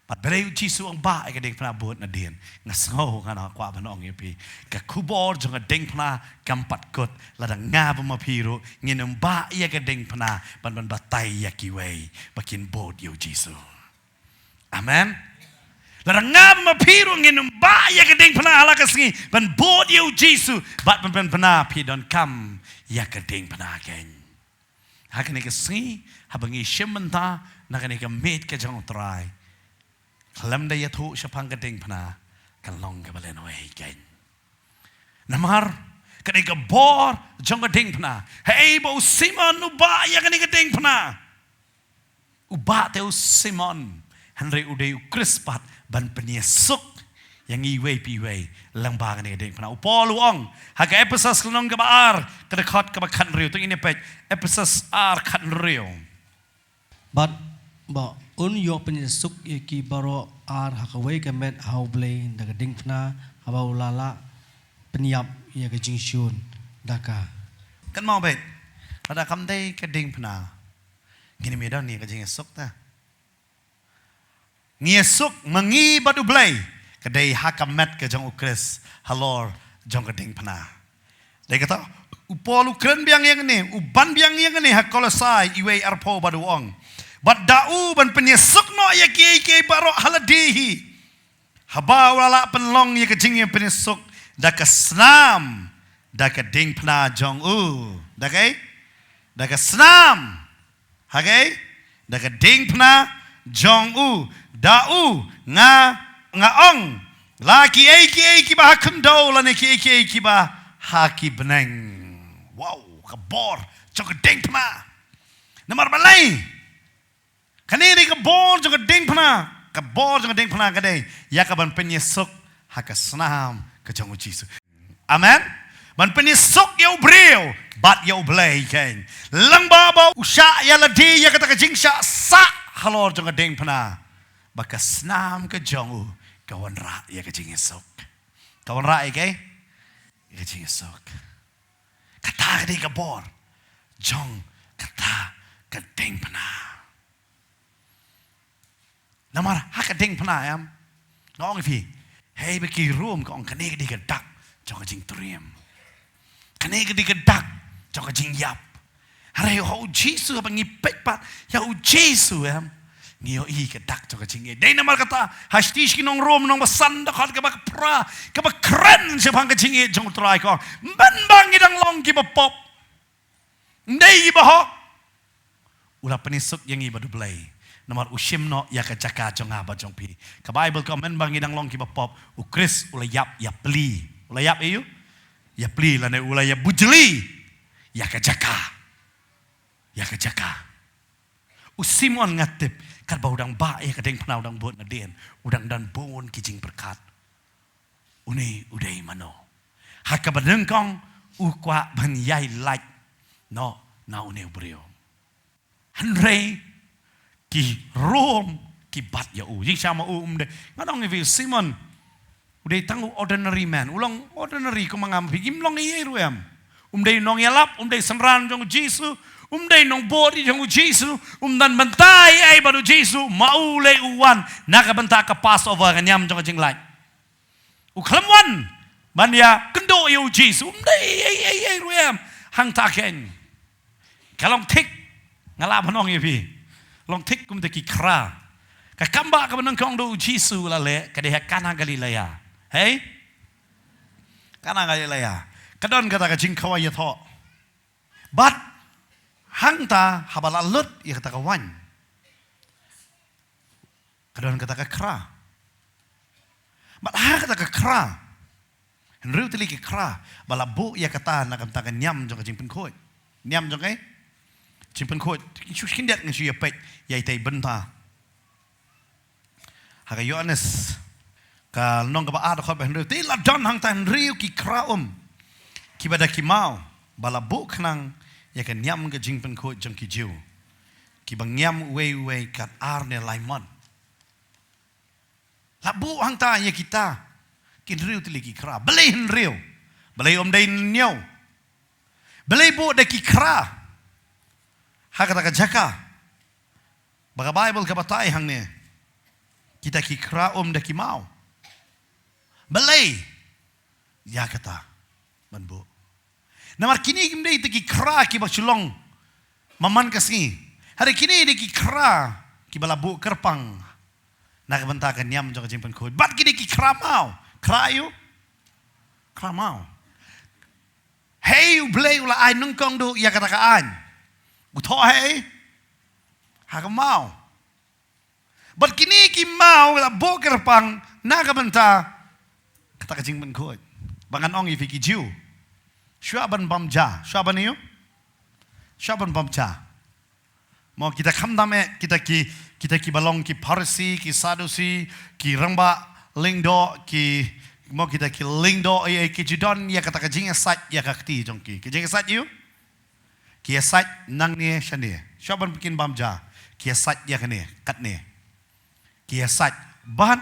Bad balei u Jisu u ong bah ïa ka diengphna, bud nadien. Nga sngew, nga kwah ban ong ïa phi, ka khubor jong ka diengphna kam pat kut. Lada nga bad ma phi ruh ngin ym bah ïa ka diengphna ban, ban batai ïa kiwei ba kin bud ïa u Jisu. Amen. Lada nga bad phi ruh ngin ym bah ïa ka diengphna ha la ka sngi ban bud ïa u Jisu bad ban pynbna, phi donkam ïa ka diengphna keiñ. Ha kane ka sngi haba ngi shim bynta na kane ka miet ka jong u Trai, khlem da ïathuh shaphang ka diengphna, kan long kaba lehnohei keiñ. Namar ka dei ka bor jong ka diengphna. Hei ba u Simon u bah ïa kane ka diengphna. U bah te u Simon, hynrei u dei u Khrist pat ban pynïasuk ïa ngi iwei pa iwei lyngba kane ka diengphna. U Paul u ong ha ka Ephesus lynnong kaba ar, ka dkhot kaba khathynriew, to ngin ïa peit Ephesus ar khathynriew. Bad ba un ïoh pynïasuk ïa ki baroh ar ha kawei ka met ha U Blei da ka diengphna, haba u la lah pynïap ïa ka jingshun da ka. Kynmaw beit, lada kam dei ka diengphna, ngin ym don ïa ka jingïasuk te. Ngi ïasuk ma ngi bad U Blei ka dei ha ka met ka jong u Khrist halor jong ka diengphna. Dei kata u Paul u kren biang ïa kane, u ban biang ïa kane ha Kolosai iwei arphew bad u ong, bad da u ban pynïasuk noh ïa kiei kiei baroh ha lade hi, haba u la lah pynlong ïa ka jingïapynïasuk da ka snam, da ka diengphna jong u. Da kaei? Da ka snam. Ha kaei? Da ka diengphna jong u. Da u nga, nga ong, la kiei kiei kiba ha khyndew lane kiei kiei kiba ha ki bneng. Wow, ka bor jong ka diengphna. Namar balei? Kane dei ka bor jong ka diengphna. Ka bor jong ka diengphna ka dei ïa ka ban pynïasuk ha ka snam ka jong u Jisu. Amen. Ban pynïasuk ïa u briew bad ïa U Blei keiñ. Lyngba ba u shah ïalade ïa kata ka jingshah sah halor jong ka diengphna, ba ka snam ka jong u ka wanrah ïa ka jingïasuk. Ka wanrah ïa kaei? Ïa ka jingïasuk. Kata ka dei ka bor jong kata ka diengphna. Namar ha ka diengphna, em, nga ong ïa phi, hei ba ki Rom ka ong kane ka dei ka dak jong ka jingtriem. Kane ka dei ka dak jong ka jingïap. Hynrei ha u Jisu, haba ngi peit pat ïa u Jisu, em, ngi ïohi ka dak jong ka jingïeit. Dei namar kata ha shi, shi nong Rom nong ba san, dkhot kaba phra, kaba kren shaphang ka jingïeit jong u Trai, ka ong, mynba ngi dang long kiba pop, ym dei kiba hok, u la pynïasuk ïa ngi bad U Blei. Namar u shim noh ïa ka jaka jong nga bad jong phi. Ka Baibl ka ong mynba ngi dang long kiba pop, u Khrist u la ïap ïa pli. U la ïap ïa u? Ïa pli, lane u la ïa bujli ïa ka jaka. Ïa ka jaka. U Simon, nga tip katba u dang bah ïa ka diengphna, u dang bud nadien, u dang don bun ki jingpyrkhat. Une u dei mano? Ha kaba nyngkong u kwah ban ïai lait noh na une u briew. Hynrei ki Rom ki bat ïa u. Jingshisha ma u um dei, nga ong ïa phi, Simon u dei tang u ordinary man. U long ordinary kum ma nga ma phi. Kim long ei ei ruh em. Um dei nongïalap, um dei synran jong u Jisu, um dei nongbud jong u Jisu, um don bynta ei ei bad u Jisu, ma u lei u wan na ka bynta ka Passover, ka niam jong ka jinglait. U khlem wan ban ïakynduh ïa u Jisu, um dei ei ei ei ruh em. Hangta keiñ ka long thik. Nga lah ban ong ïa phi, long thik kumta ki khra. Ka kam ba kaba nyngkong da u Jisu u la leh ka dei ha Kana Galilea. Hei? Kana Galilea. Ka don kata ka jingkhawai ïathoh. Bad hangta haba la lut ïa kata ka waiñ, ka don kata ka khra. Bad ha kata ka khra, hynriew tylli ki khra ba la buh ïa kata na ka bynta ka niam jong ka jingpynkhuid. Niam jong ka jingpynkhuid. Shu khyndiat ngan shu ïa peit ïa itei bynta. Ha ka Ïoannis ka lynnong kaba ar, dkhot ba hynriew. Te la don hangta hynriew ki khra um kiba da ki maw, ba la buh khnang ïa ka niam ka jingpynkhuid jong ki Jiw, kiba ngiam uwei uwei kat ar ne lai mon. La buh hangta ïa kita ki hynriew tylli ki khra. Balei hynriew? Balei um dei hynñiew? Balei buh da ki khra ha kata ka jaka? Ba ka Baibl ka batai hangne, kita ki khra um da ki maw. Balei ïa kata ban buh? Namar kine kim dei te ki khra kiba shu long man man ka sngi. Hynrei kine dei ki khra kiba la buh kyrpang Na ka bynta ka niam jong ka jingpynkhuid. Bad kine ki khra maw. Khra ïa u. Khra maw. Hei u Blei u la ai nyngkong duh ïa kata ka aiñ. U thoh hei. Ha ka maw. Bad kine ki maw la buh kyrpang na ka bynta kata ka jingpynkhuid. Ba ngan ong ïa phi ki Jiw. Shuwa ban bam ja. Shuwa ban ïa u. Shuwa ban bam ja. Mo kita khamtam eh, kita ki, kita ki ba long ki Pharisi, ki Sadusi, ki rangbah lyngdoh, ki mo kita ki lyngdoh, eh, eh, ki ju don ïa kata ka jingïasait ïa ka kti jong ki. Ki jingïasait ïa u? Ki ïasait nangne shane. Shuwa ban pynbam ja. Ki ïasait ïa kane, katne. Ki ïasait. Bad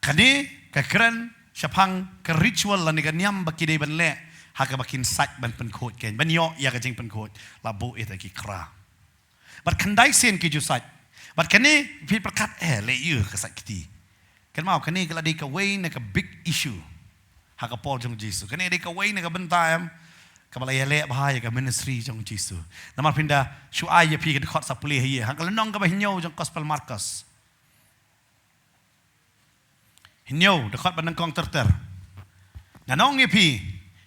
kane ka kren shaphang ka ritual lane ka niam ba ki dei ban leh ha kaba kin sait ban pynkhuid kein, ban ïoh ïa ka jingpynkhuid, la buh ïa ki khra. Bad khyndai sien ki ju sait. Bad kane phi pyrkhat, eh, leh ïa ka sait kti. Kynmaw kane ka la dei kawei na ka big issue ha ka por jong Jisu. Kane dei kawei na ka bynta em kaba la ïaleh bha ïa ka ministry jong Jisu. Namar phin da shu ai ïa phi ka dkhot sa pule ha ïa ha ka lynnong kaba hynñiew jong Gospel Markos. Hynñiew, dkhot ba nyngkong ter ter. Ngan ong ïa phi,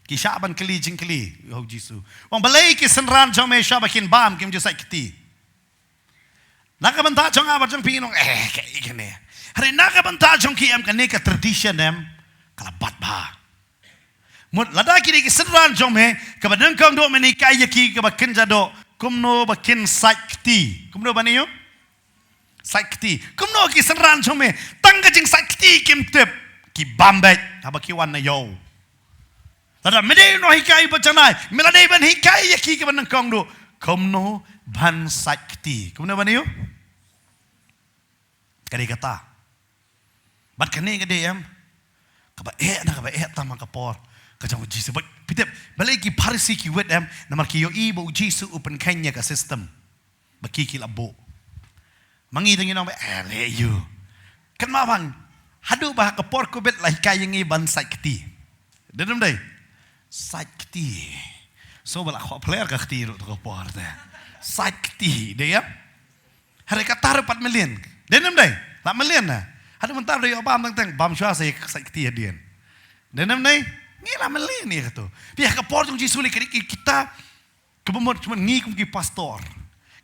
ki shah ban kylli jingkylli ïa u Jisu. Ong balei ki synran jong me shah ba kin bam, kim ju sait kti. Na ka bynta jong nga bad jong phi ngi ong, eh, kaei kane. Hynrei na ka bynta jong ki em kane ka tradition em ka la bat bha. Mut lada ki dei ki synran jong me, kaba nyngkong duh men hikai ïa ki kaba kynja duh, kumno ba kin sait kti. Kumno ban ïoh? Sait kti. Kumno ki synran jong me, tang ka jingsait kti kim tip. Ki bam beit haba ki wan na ïew. Lada me dei u nonghikai ba janai, me la dei ban hikai ïa ki kaba nyngkong duh, kumno ban sait kti. Kumno ban ïoh? Ka dei kata. Bad kane ka dei em kaba eh na kaba eh tam ha ka por ka jong u Jisu. Bad phi tip balei ki Pharisi ki wit em, namar ki ïohi ba u Jisu u pynkheiñ ïa ka system ba ki ki la buh. Ma ngi te ngi ong ba, eh, leh ïa u. Kynmaw bang haduh ba ha ka por Covid la hikai ïa ngi ban sait kti. Dei ne ym dei? Sait kti. So ba la khoh pler ka kti ruh tu ka por te. Sait kti dei em. Hynrei kata ruh pat mlien. Dei ne ym dei? La mlien na. Haduh mynta ruh ïoh bam teng teng, bam shuwa sa ïa sait kti hadien. Dei ne ym dei? Ngi la mlien ïa katu. Phi ha ka por jong Jisu lei ka dei kita. Kaba mut, mut ngi kum ki pastor,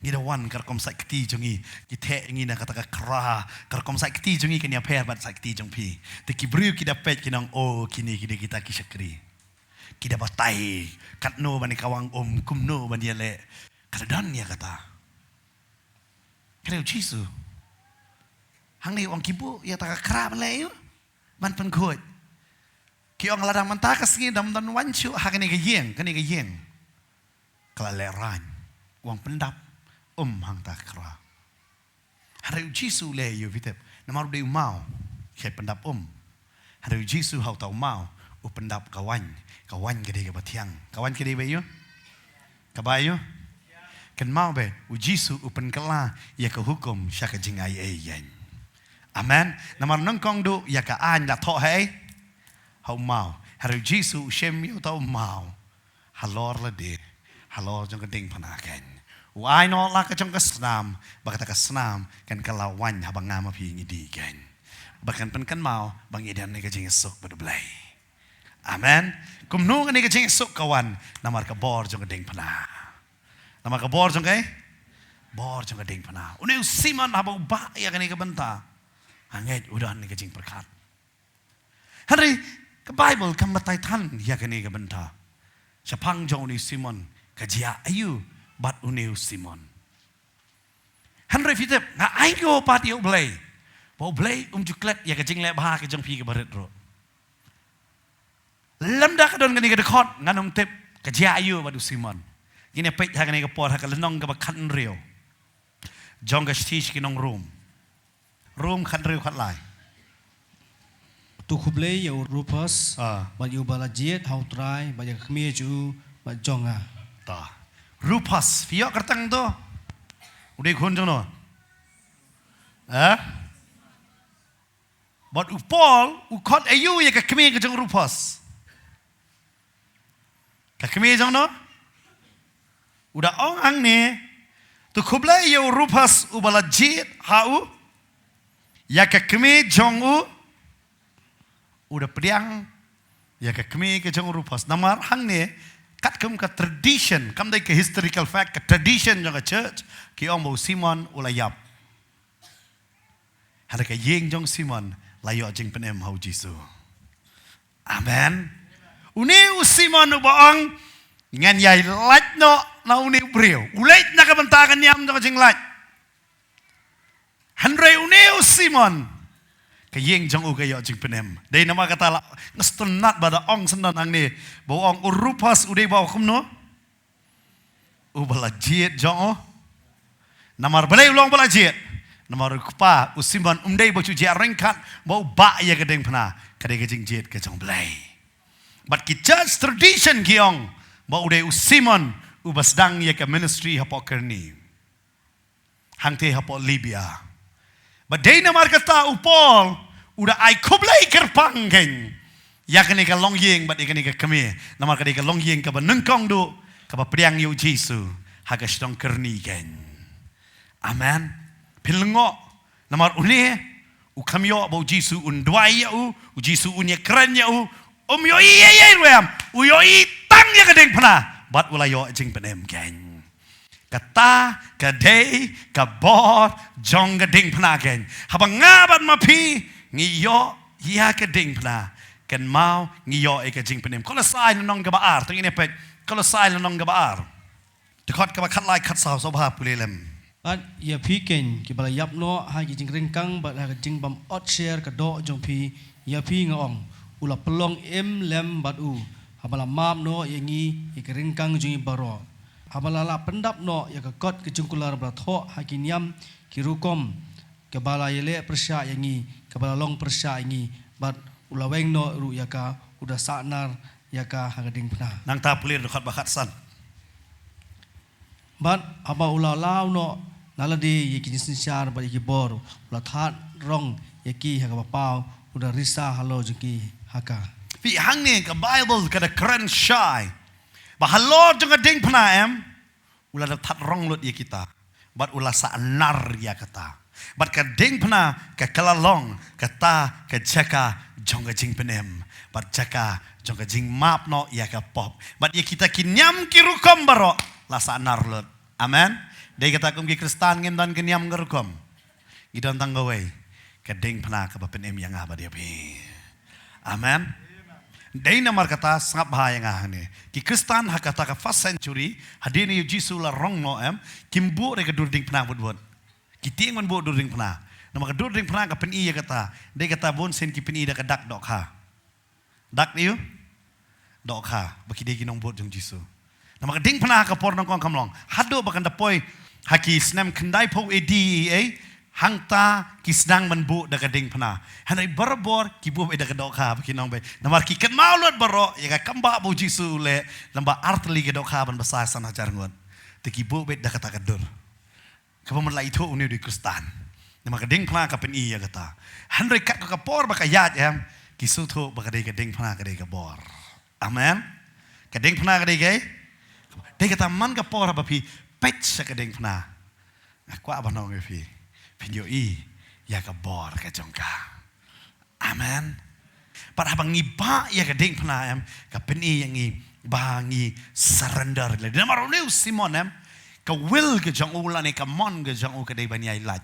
ngi da wan ka rukom sait kti jong ngi. Ki theh ngi na kata ka khra, ka rukom sait kti jong ngi kan ïapher bad sait kti jong phi. Te ki briew ki da peit ki nang, oh, kine ki dei kita ki shakri. Ki da batai katno ban ïakawang um, kumno ban ïaleh. Ka da don ïa kata. Ka dei u Jisu. Hangne u ong ki buh ïa kata ka khra ban leh ïa u, ban pynkhuid. Ki ong lada mynta ka sngi dam don wan shuh ha kane ka ïing, kane ka ïing ka la lehraiñ. U ong pyndap um hangta ka khra. Hynrei u Jisu u leh ïa u, phi tip, namar u dei u maw, u pyndap um. Hynrei u Jisu ha uta u maw u pyndap ka waiñ. Ka waiñ ka dei kaba thiang. Ka waiñ ka dei ba ïa u? Kaba ïa u? Kynmaw ba u Jisu u pynkylla ïa ka hukum sha ka jingai ei ïeng. Amen. Namar nyngkong duh ïa ka aiñ la thoh ha ei? Ha u maw. Hynrei u Jisu u shim ïa uta u maw halor lade, halor jong ka diengphna kein. U ai noh la ka jong ka snam, ba kata ka snam kan kylla waiñ haba nga ma phi ngi die kein. Ba kan pynkynmaw ba ngi don ïa ka jingsuk bad U Blei. Amen. Kumno kane ka jingsuk ka wan? Namar ka bor jong ka diengphna. Namar ka bor jong ka, bor jong ka diengphna. Une u Simon haba u bah ïa kane ka bynta, ha ngeit u don ïa ka jingpyrkhat. Hynrei ka Baibl kam batai than ïa kane ka bynta shaphang jong une u Simon, ka jia aïu bad une u Simon. Hynrei phi tip, nga ainguh pat ïa U Blei ba U Blei um ju klet ïa ka jingleh bha ka jong phi kaba rit ruh. Lymda ka don kane ka dkhot ngan ym tip ka jia aïu bad u Simon. Ngin ïa peit ha kane ka por ha ka lynnong kaba khathynriew jong ka shithi sha ki nong Rom. Rom khathynriew khatlai. To khublei ïa u Rufus, ah, bad ïa uba la jied ha U Trai, bad ïa ka kmie jong u bad jong nga. Ta. Rufus, phi ïoh kyrteng to? U dei khun jong no? Eh? Bad u Paul u khot aïu ïa ka kmie ka jong u Rufus? Ka kmie jong no? U da ong hangne, to khublei ïa u Rufus uba la jied ha U, Ïa ka kmie jong u, u da pdiang ïa ka kmie ka jong u Rufus. Namar hangne, katkum ka tradition, kam dei ka historical fact, ka tradition jong ka church, ki ong ba u Simon u la ïap. Hynrei ka ïing jong Simon la ïoh jingpynim ha u Jisu. Amen. Une u Simon uba ong, ngan ïai lait noh na une u briew. U leit na ka bynta ka niam jong ka jinglait. Hynrei une u Simon, ka ïing jong u ka ïoh jingpynim. Dei namar kata la, nga sngewtynnat ba da ong syndon hangne, ba u ong u Rufus u dei ba u kumno? Uba la jied jong u. Namar balei u long ba la jied? Namar u kpa, u Simon, um dei ba shu jia ryngkat ba u bah ïa ka diengphna, ka dei ka jingjied ka jong U Blei. Bad ki church tradition ki ong ba u dei u Simon uba sdang ïa ka ministry hapoh Kirene, hangtei hapoh Libya. Bad dei namar kata u Paul u da ai khublei kyrpang kein ïa kane ka longïing bad ïa kane ka kmie. Namar ka dei ka longïing kaba nyngkong duh kaba pdiang ïa u Jisu ha ka shnong Kirene kein. Amen. Phin lyngngoh, namar une u kham ïoh ba u Jisu un duwai ïa u, u Jisu un ïakren ïa u, um ïohi ei ei ruh em, u ïohi tang ïa ka diengphna bad u la ïoh jingpynim kein. Kata ka dei ka bor jong ka diengphna kein. Haba nga bad ma phi ngi ïoh ïa ka diengphna, kynmaw ngi ïoh ïa ka jingpynim. Kolosai lynnong kaba ar, to ngin ïa peit Kolosai lynnong kaba ar, dkhot kaba khatlai, khatsaw, sngewbha pule lem. Bad ïa phi kein kiba la ïap noh ha ki jingryngkang bad ha ka jingbym ot sher ka doh jong phi, ïa phi nga ong, u la pynlong im lem bad u, haba la map noh ïa ngi ïa ki ryngkang jong ngi baroh, haba la lah pyndap noh ïa ka kot ka jingkular ba la thoh ha ki niam ki rukom, kaba la ïaleh pyrshah ïa ngi, kaba la long pyrshah ïa ngi, bad u la weng noh ruh ïa ka, u da sahnar ïa ka ha ka diengphna. Nangta pule dkhot ba khatsan. Bad haba u la law noh na lade ïa ki jingsynshar bad ïa ki bor, u la thad rong ïa ki ha kaba paw, u da risa halor jong ki ha ka. Phi, hangne ka Baibl ka da kren shai ba halor jong ka diengphna em, u la da thad rong lut ïa kita bad u la sahnar ïa kata. Bad ka diengphna ka, ka la long kata ka jaka jong ka jingpynim bad jaka jong ka jingmap noh ïa ka pop. Bad ïa kita ki niam ki rukom baroh la sahnar lut. Amen. Dei kata kum ki Khristan ngim don ka niam ka rukom. Ngi don tang kawei, ka diengphna kaba pynim ïa nga bad ïa phi. Amen. Dei namar kata sngap bha ïa nga hangne. Ki Khristan ha kata ka first century, hadien ïa u Jisu la rong noh em, kim buh re ka dur diengphna bud bud. Ki tieng ban buh dur diengphna. Namar ka dur diengphna ka pyni ïa kata. Dei kata bun sien ki pyni da ka dak dohkha. Dak ïa u dohkha, ba ki dei ki nongbud jong u Jisu. Namar ka diengphna ka por nyngkong kam long. Haduh ba kan da poi ha ki snem khyndai phew A D ei, hangta ki sdang ban buh da ka diengphna. Hynrei barabor ki buh beit da ka dohkha, ba ki nong beit. Namar ki kynmaw lut baroh ïa ka kam ba u Jisu u leh, lem bad artylli ka dohkha ban bsa san hajar ngut. Te ki buh beit da kata ka dur. Kaba man la ithuh une u dei Khristan. Namar ka diengphna ka pyni ïa kata. Hynrei kat ka por ba ka ïaid em, ki sngewthuh ba ka dei ka diengphna ka dei ka bor. Amen. Ka diengphna ka dei ka, dei kata man ka por ba phi peit sha ka diengphna. Nga kwah ban ong ïa phi, phin ïohi ïa ka bor ka jong ka. Amen. Bad haba ngi bah ïa ka diengphna em, ka pyni ïa ngi ba ngi surrender ïa lade. Namar une u Simon em, ka will ka jong u lane ka mon ka jong u ka dei ban ïai lait.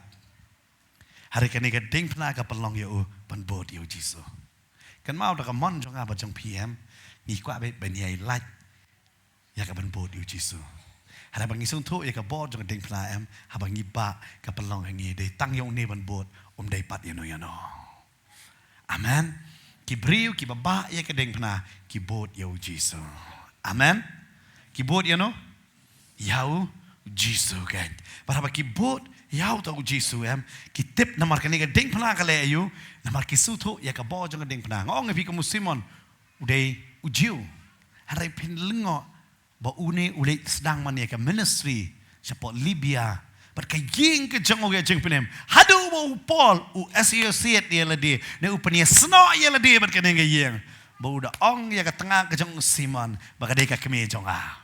Hynrei kane ka diengphna ka pynlong ïa u ban bud ïa u Jisu. Kynmaw da ka mon jong nga bad jong phi em, ngi kwah beit ban ïai lait ïa ka ban bud ïa u Jisu. Hynrei ba ngi sngewthuh ïa ka bor jong ka diengphna em, haba ngi bah ka pynlong ha ngi dei tang ïa une ban bud, um dei pat ïano ïano. Amen. Ki briew kiba bah ïa ka diengphna ki bud ïa u Jisu. Amen. Ki bud ïano? Ïa u Jisu kan. Bad haba ki bud ïa uta u Jisu em, ki tip namar kane ka diengphna ka leh ïa u, namar ki sngewthuh ïa ka bor jong ka diengphna. Nga ong ïa phi kum u Simon, u dei u Jiw. Hynrei phin lyngngoh ba une u leit sdang man ïa ka ministry shapoh Libya. Bad ka ïing ka jong u ka ïoh jingpynim. Haduh ba u Paul u associate ïa lade, ne u pynïasnoh ïa lade bad kane ka ïing, ba u da ong ïa ka tnga ka jong u Simon ba ka dei ka kmie jong nga.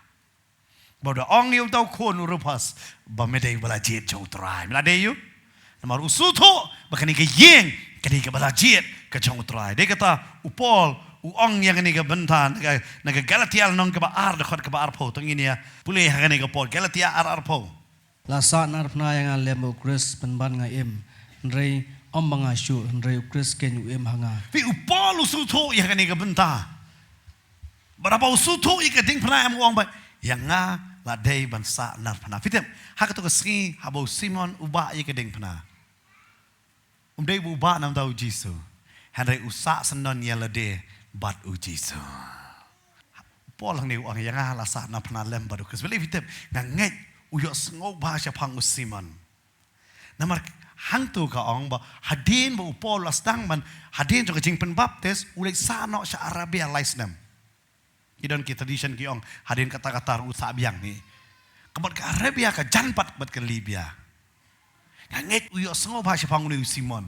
Ba u da ong ïa uta u khun u Rufus ba me dei ba la jied jong u Trai. Me la dei ïa u? Namar u sngewthuh ba kane ka ïing ka dei kaba la jied ka jong u Trai. Dei kata u Paul u ong ïa kane ka bynta na ka, na ka Galatia lynnong kaba ar dkhot kaba arphew. To ngin ïa pule ha kane ka por, Galatia ar arphew. La sahnarphna ïa nga lem bad u Khrist, pynban nga im, hynrei ym ba nga shuh, hynrei u Khrist keiñ u im ha nga. Phi, u Paul u sngewthuh ïa kane ka bynta. Bad haba u sngewthuh ïa ka diengphna em, u ong ba ïa nga la dei ban sahnarphna. Phi tip, ha kato ka sngi haba u Simon u bah ïa ka diengphna, um dei ba u bah na bynta u Jisu, hynrei u sah syndon ïa lade bad u Jisu. Paul hangne u ong ïa nga la sahnarphna lem bad u Khrist. Balei? Phi tip, nga ngeit u ïohsngew bha shaphang u Simon. Namar hangto ka ong ba hadien ba u Paul la sdang ban, hadien jong ka jingpynbaptis, u leit sah noh sha Arabia lai snem. Ki don ki tradition ki ong hadien kata kata ruh u sah biang hi. Ka bad ka Arabia ka jan pat bad ka Libya. Nga ngeit u ïohsngew bha shaphang une u Simon.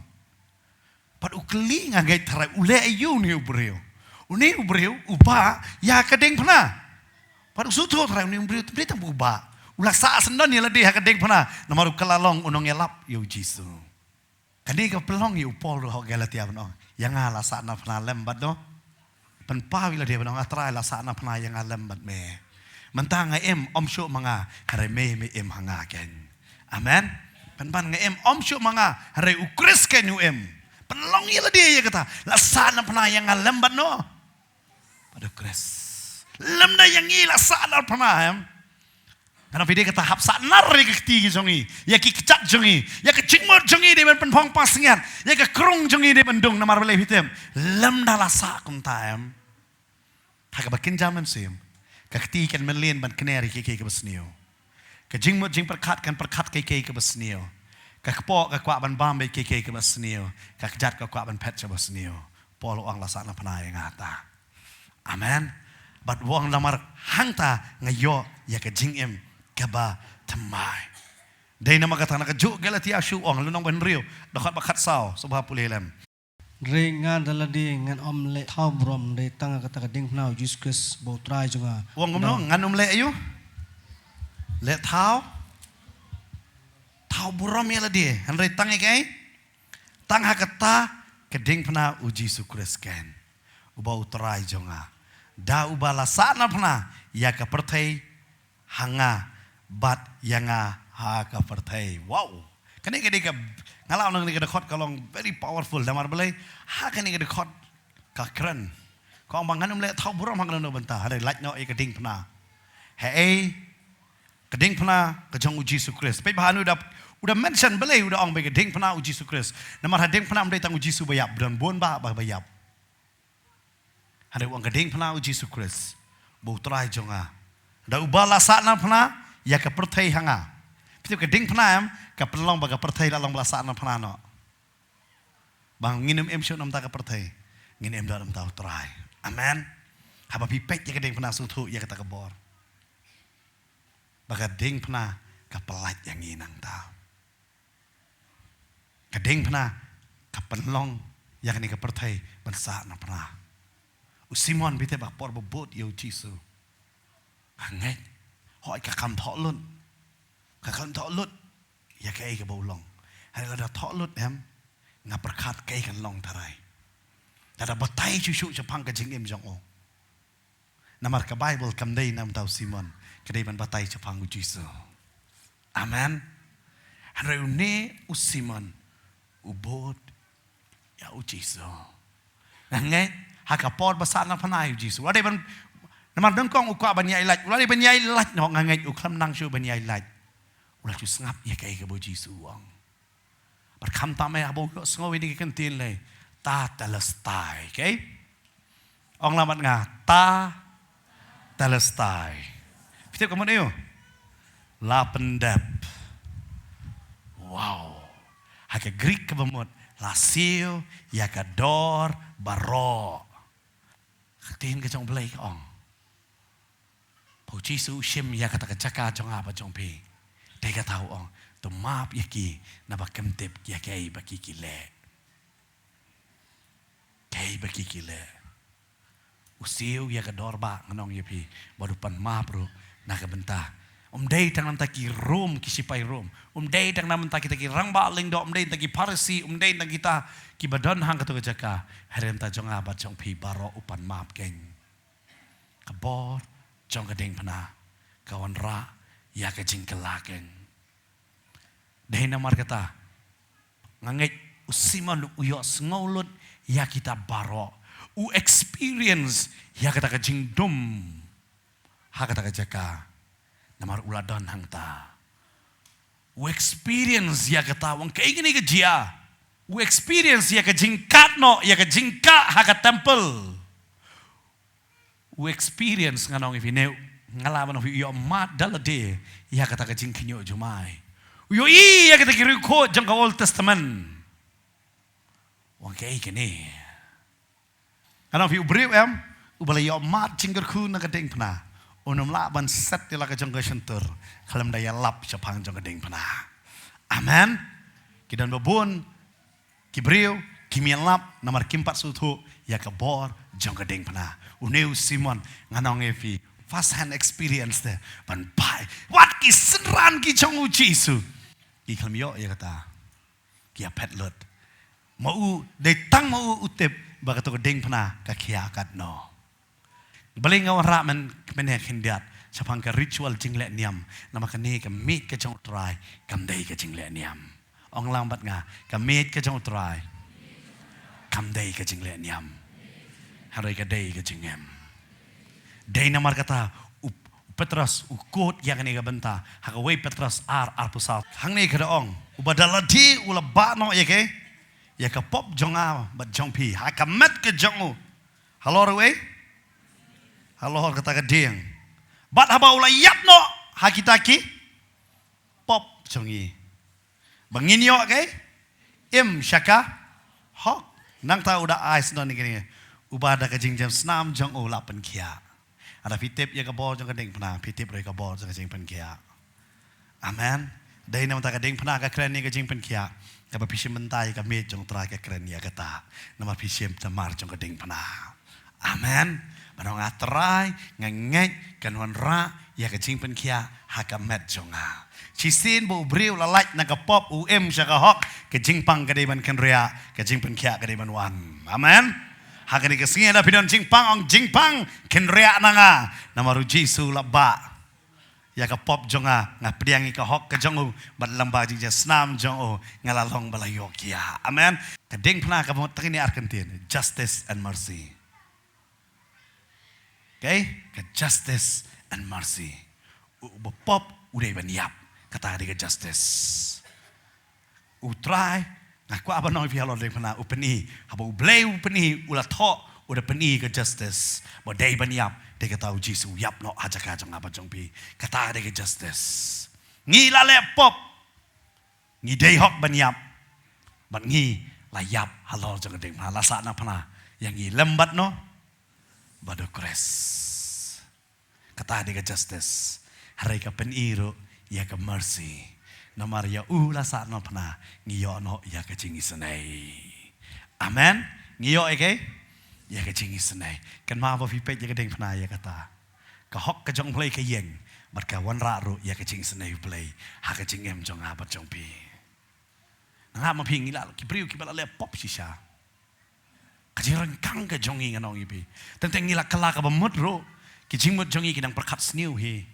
Bad u kylli, nga ngeit, tharai u leh aïu une u briew. Une u briew u bah ïa ka diengphna. Bad u sngewthuh tharai une u briew, te tang ba u bah, u la sah syndon ïa lade ha ka diengphna namar u kylla long u nongïalap ïa u Jisu. Kane ka pynlong ïa u Paul ruh ha Galatia ban ong ïa nga la sahnarphna lem bad no. Pynpaw ïa lade ban ong, A Trai, la sahnarphna ïa nga lem bad me. Mynta nga im, ym shuh ma nga, hynrei me, me im ha nga keiñ. Amen. Pynban nga im, ym shuh ma nga, hynrei u Khrist keiñ u im. Pynlong ïa lade ïa kata, la sahnarphna ïa nga lem bad no. Bad u Khrist. Lymda ïa ngi la sahnarphna em. Nga ong phi, dei kata hap sahnar ïa ki kti ki jong ngi, ïa ki kjat jong ngi, ïa ka jingmut jong ngi dei ban pynphong pasngiat, ïa ka krung jong ngi dei ban dung. Namar balei? Phi tip, lymda la sah kumta em, ha kaba kynja mynsiem, ka kti kan mlien ban kner ïa kiei kiei kiba sniew. Ka jingmut jingpyrkhat kan pyrkhat kiei kiei kiba sniew. Ka kpoh ka kwah ban bam bad kiei kiei kiba sniew. Ka kjat ka kwah ban phet sha ba sniew. Paul u ong, la sahnarphna ïa nga ta. Amen. Bad u ong, namar hangta nga ïoh ïa ka jingim kaba thymmai. Dei namar kata na kajuh Galatia shu ong, lynnong ba hynriew, dkhot ba khatsaw, sngewbha pule lem. Hynrei nga da lade ngan ym leh thaw burom, hynrei tang ha kata ka diengphna u Jisu Khrist ba u Trai jong nga. U ong kumno? Ngan ym leh aïu? Leh thaw, thaw burom ïa lade, hynrei tang ïa kaei? Tang ha kata ka diengphna u Jisu Khrist keiñ, uba u Trai jong nga, da uba la sahnarphna ïa ka pyrthei ha nga, bad ïa nga ha ka pyrthei. Wow. Kane ka dei ka, nga la ong kane ka dkhot ka long very powerful. Namar balei? Ha kane ka dkhot ka kren, ka ong ba ngan ym leh thaw burom ha kano kano bynta, hynrei lait noh ïa ka diengphna. Haei? Ka diengphna ka jong u Jisu Khrist. Peit ba hanu u da, u da mention, balei u da ong ba ka diengphna u Jisu Khrist? Namar ha diengphna ym dei tang u Jisu ba ïap, don bun bah ba, ba ïap. Hynrei u ong ka diengphna u Jisu Khrist, ba u Trai jong nga, da uba la sahnarphna ïa ka pyrthei ha nga. Phi tip, ka diengphna em, ka pynlong ba ka pyrthei la long ba la sahnarphna noh. Ba ngin ym im shuh na bynta ka pyrthei, ngin im da na bynta u Trai. Amen. Haba phi peit ïa ka diengphna, sngewthuh ïa kata ka bor, ba ka diengphna ka pyllait ïa ngi nangta. Ka diengphna ka pynlong ïa kane ka pyrthei ban sahnarphna. U Simon, phi tip, ha ka por ba bud ïa u Jisu, ha ngeit, hooid, ka kham thoh lut, ka kham thoh lut ïa kaei kaba u long. Hynrei lada thoh lut em, nga pyrkhat kaei kan long tharai. Lada batai shuh shuh shaphang ka jingim jong u. Namar ka Baibl kam dei na bynta u Simon, ka dei ban batai shaphang u Jisu. Amen. Hynrei une u Simon u bud ïa u Jisu. Nga ngeit ha ka por ba sahnarphna ïa u Jisu, u la dei ban, namar nyngkong u kwah ban ïaid lait, u la dei ban ïaid lait noh, nga ngeit u khlem nang shuh ban ïaid lait, u la shu sngap ïa kaei kaba u Jisu u ong. Bad khamtam eh, haba u ïohsngew ïa kine ki kyntien lei, Tetelestai, okay? Ong lang bad nga, Tetelestai. Phi tip ka mut aïu? La pyndep. Wow. Ha ka Greek kaba mut, la siew ïa ka dor baroh. Ka ktien ka jong U Blei ka ong, ba u Jisu u shim ïa kata ka jaka jong nga bad jong phi. Te kata u ong, to map ïa ki, naba kim tip ïa kaei ba ki ki leh. Kaei ba ki ki leh. U siew ïa ka dor baroh, ngan ong ïa phi, bad u pan map ruh na ka bynta Um dei tang namar ki Rom, ki sipai Rom. Um dei tang namar kita ki rangbah lyngdoh, um dei tang ki Pharisi, um dei tang kita kiba don hangto ka jaka. Hynrei namar jong nga bad jong phi baroh u pan map keiñ. Ka bor jong ka diengphna ka wanrah ïa ka jingkylla keiñ. Dei namar kata nga ngeit u Simon u ïohsngew lut ïa kita baroh. U experience ïa kata ka jingdum ha kata ka jaka. Namar u la don hangta. U experience ïa kata, u ong kaei kane ka jia. U experience ïa ka jingkah noh, ïa ka jingkah ha ka temple. U experience, ngan ong ïa phi ne, nga lah ban ong ïa phi, u ïohmad da lade ïa kata ka jingkhynñiuh jumai. U ïohi ïa kita ki riewkhuid jong ka Old Testament. U ong kaei kane. Ngan ong ïa phi, u briew em uba la ïohmad jingkyrkhu na ka diengphna, un ym lah ban set ïa la ka jong ka shyntur khlem da ïalap shaphang jong ka diengphna. Amen. Ki don babun ki briew kim ïalap namar kim pat sngewthuh ïa ka bor jong ka diengphna. Une u Simon, ngan ong ïa phi, first hand experience te, ban bai wat ki synran ki jong u Jisu, ki khlem ïoh ïa kata. Ki ïaphet lut. Ma u, dei tang ma u u tip ba kato ka diengphna ka khia katno. Balei nga wanrah mynne khyndiat shaphang ka ritual jingleh niam? Namar kane ka miej ka jong u Trai kam dei ka jingleh niam. Ong lang bad nga, ka miej ka jong u Trai kam dei ka jingleh niam, hynrei ka dei ka jingim. Dei namar kata u Petros u kut ïa kane ka bynta ha kawei Petros ar, arphew saw. Hangne ka da ong, uba da lade u la bah noh ïa ka, ïa ka pop jong nga bad jong phi ha ka met ka jong u. Halor uei? Halor kata ka dieng. Bad haba u la ïap noh ha kita ki pop jong ngi, ba ngin ïoh ka im sha ka hok. Nangta u da ai sngewthuh ïa kane, uba da ka jingjem snam jong u la pynkhiah. Lada phi tip ïa ka bor jong ka diengphna, phi tip ruh ïa ka bor jong ka jingpynkhiah. Amen. Dei namar ka diengphna ka kren ïa ka jingpynkhiah, kaba phi shim bynta ïa ka miej jong u Trai ka kren ïa kata. Namar phi shim thamar jong ka diengphna. Amen. Ba nga, Trai, nga ngeit kan wanrah ïa ka jingpynkhiah ha ka met jong nga. Shisien ba u briew la lait na ka pop, u im sha ka hok, ka jingpang ka dei ban kynriah, ka jingpynkhiah ka dei ban wan. Amen. Ha kane ka sngi lada phi don jingpang, ong, jingpang, kynriah na nga. Namar u Jisu la bah ïa ka pop jong nga, nga pdiang ïa ka hok ka jong u, bad lyngba ka jingjem snam jong u nga la long ba la ïoh kiad. Amen. Ka diengphna ka mut tang kine ar kyntien, justice and mercy. Okay? Ka justice and mercy. U, uba pop u dei ban ïap. Kata dei ka justice. U Trai, nga kwah ban ong ïa phi halor diengphna, u pyni, haba U Blei u pyni, u la thoh, u da pyni ka justice. Ba dei ban ïap, dei kata u Jisu u ïap noh ha jaka jong nga bad jong phi. Kata dei ka justice. Ngi la leh pop, ngi dei hok ban ïap, bad ngi la ïap halor jong ka diengphna, la sah na phna ïa ngi lem bad no, bad u Khrist. Kata dei ka justice. Hynrei ka pyni ruh ïa ka mercy. Namar ïa u la sah na phna, ngi ïoh noh ïa ka jingisynei. Amen. Ngi ïoh ïa ka, ïa ka jingisynei. Kynmaw ba phi peit ïa ka diengphna ïa kata. Ka hok ka jong U Blei ka ïeng, bad ka wanrah ruh ïa ka jingisynei U Blei ha ka jingim jong nga bad jong phi. Nga ngeit ma phi, ngi la ki briew kiba la leh pop shisha. Ka jingryngkang ka jong ngi, ngan ong ïa phi, teng teng ngi la kylla kaba mut ruh, ki jingmut jong ngi ki dang pyrkhat sniew hi.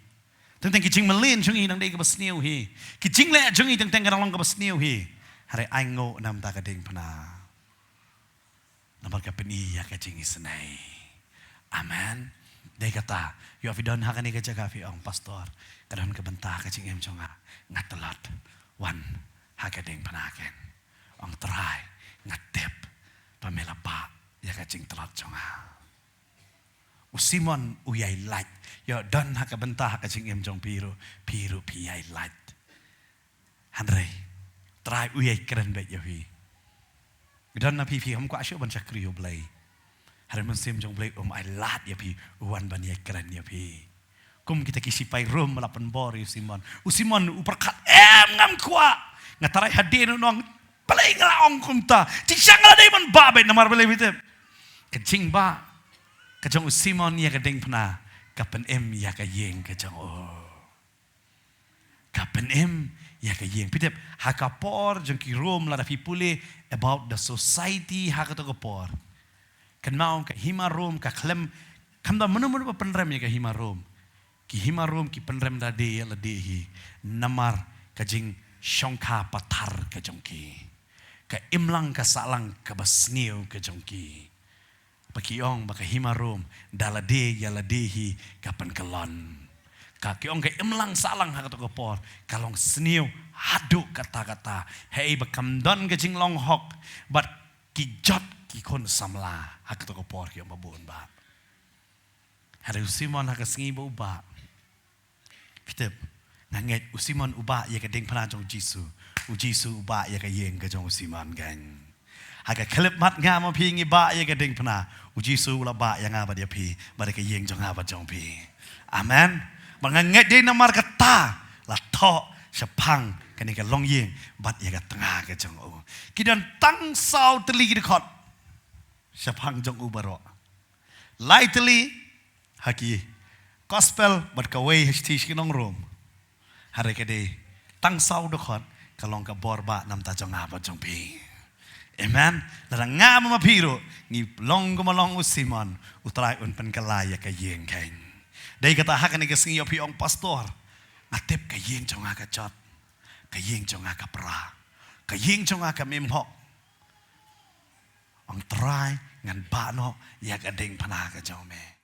Teng teng ki jingmlien jong ngi dang dei kaba sniew hi. Ki jingleh jong ngi teng teng ka dang long kaba sniew hi. Hynrei ainguh namar ka diengphna. Namar ka pyni ïa ka jingisynei. Amen. Dei kata, ïoh phi don ha kane ka jaka phi ong, Pastor, ka don ka bynta ka jingim jong nga, nga tlot. Wan ha ka diengphna keiñ. Ong, Trai, nga tip ba me la bah ïa ka jingtlot jong nga. U Simon u ïai lait. Ïoh don ha ka bynta ha ka jingim jong phi ruh, phi ruh phi ïai lait. Hynrei Trai u ïai kren beit ïa phi. Don na phi, phi ym kwah shuh ban shakri U Blei. Hynrei Mynsiem jong U Blei um ailad ïa phi, u wan ban ïai kren ïa phi. Kum kita ki sipai Rom ba la pynbor ïa u Simon. U Simon u pyrkhat, em, ngam kwah. Nga trai hadien u nong, balei nga la ong kumta? Jingshisha nga la dei ban bah beit, namar balei phi tip? Ka jingbah ka jong u Simon ïa ka diengphna ka pynim ïa ka ïing ka jong u. ka pynim ïa ka ïing. Phi tip, ha ka por jong ki Rom, lada phi pule about the society ha kato ka por, kynmaw, ka hima Rom ka khlem, kam don mano mano ba pynrem ïa ka hima Rom. Ki hima Rom ki pynrem lade ïa lade hi namar ka jingshongkha pathar ka jong ki, ka imlang ka sahlang kaba sniew ka jong ki. Ba ki ong ba ka hima Rom da lade ïa lade hi ka pynkyllon. Ka ki ong ka imlang sahlang ha kato ka por ka long sniew haduh katta katta. Hei ba kam don ka jinglong hok bad ki jot ki khun samla ha kato ka por, ki ong ba bun ba. Hynrei u Simon ha ka sngi ba u bah, phi tip, nga ngeit u Simon u bah ïa ka diengphna jong u Jisu. U Jisu u bah ïa ka ïing ka jong u Simon kan. Ha ka khyllipmat nga ma phi ngi bah ïa ka diengphna, u Jisu u la bah ïa nga bad ïa phi bad ïa ka ïing jong nga bad jong phi. Amen. Ba nga ngeit dei namar kata la thoh shaphang kane ka longïing bad ïa ka tnga ka jong u. Ki don tang saw tylli ki dkhot shaphang jong u baroh. Lai tylli ha ki gospel bad kawei ha shithi sha ki nong Rom. Hynrei ka dei tang saw dkhot ka long ka bor bah namar jong nga bad jong phi. Amen. Lada nga ma phi ruh ngi long kumba long u Simon, u Trai un pynkylla ïa ka ïing kan. Dei kata ha kane ka sngi ïoh phi ong, pastor, nga tip ka ïing jong nga ka jot, ka ïing jong nga ka pra, ka ïing jong nga ka mem hok. Ong Trai, ngan bah noh ïa ka diengphna ka jong me.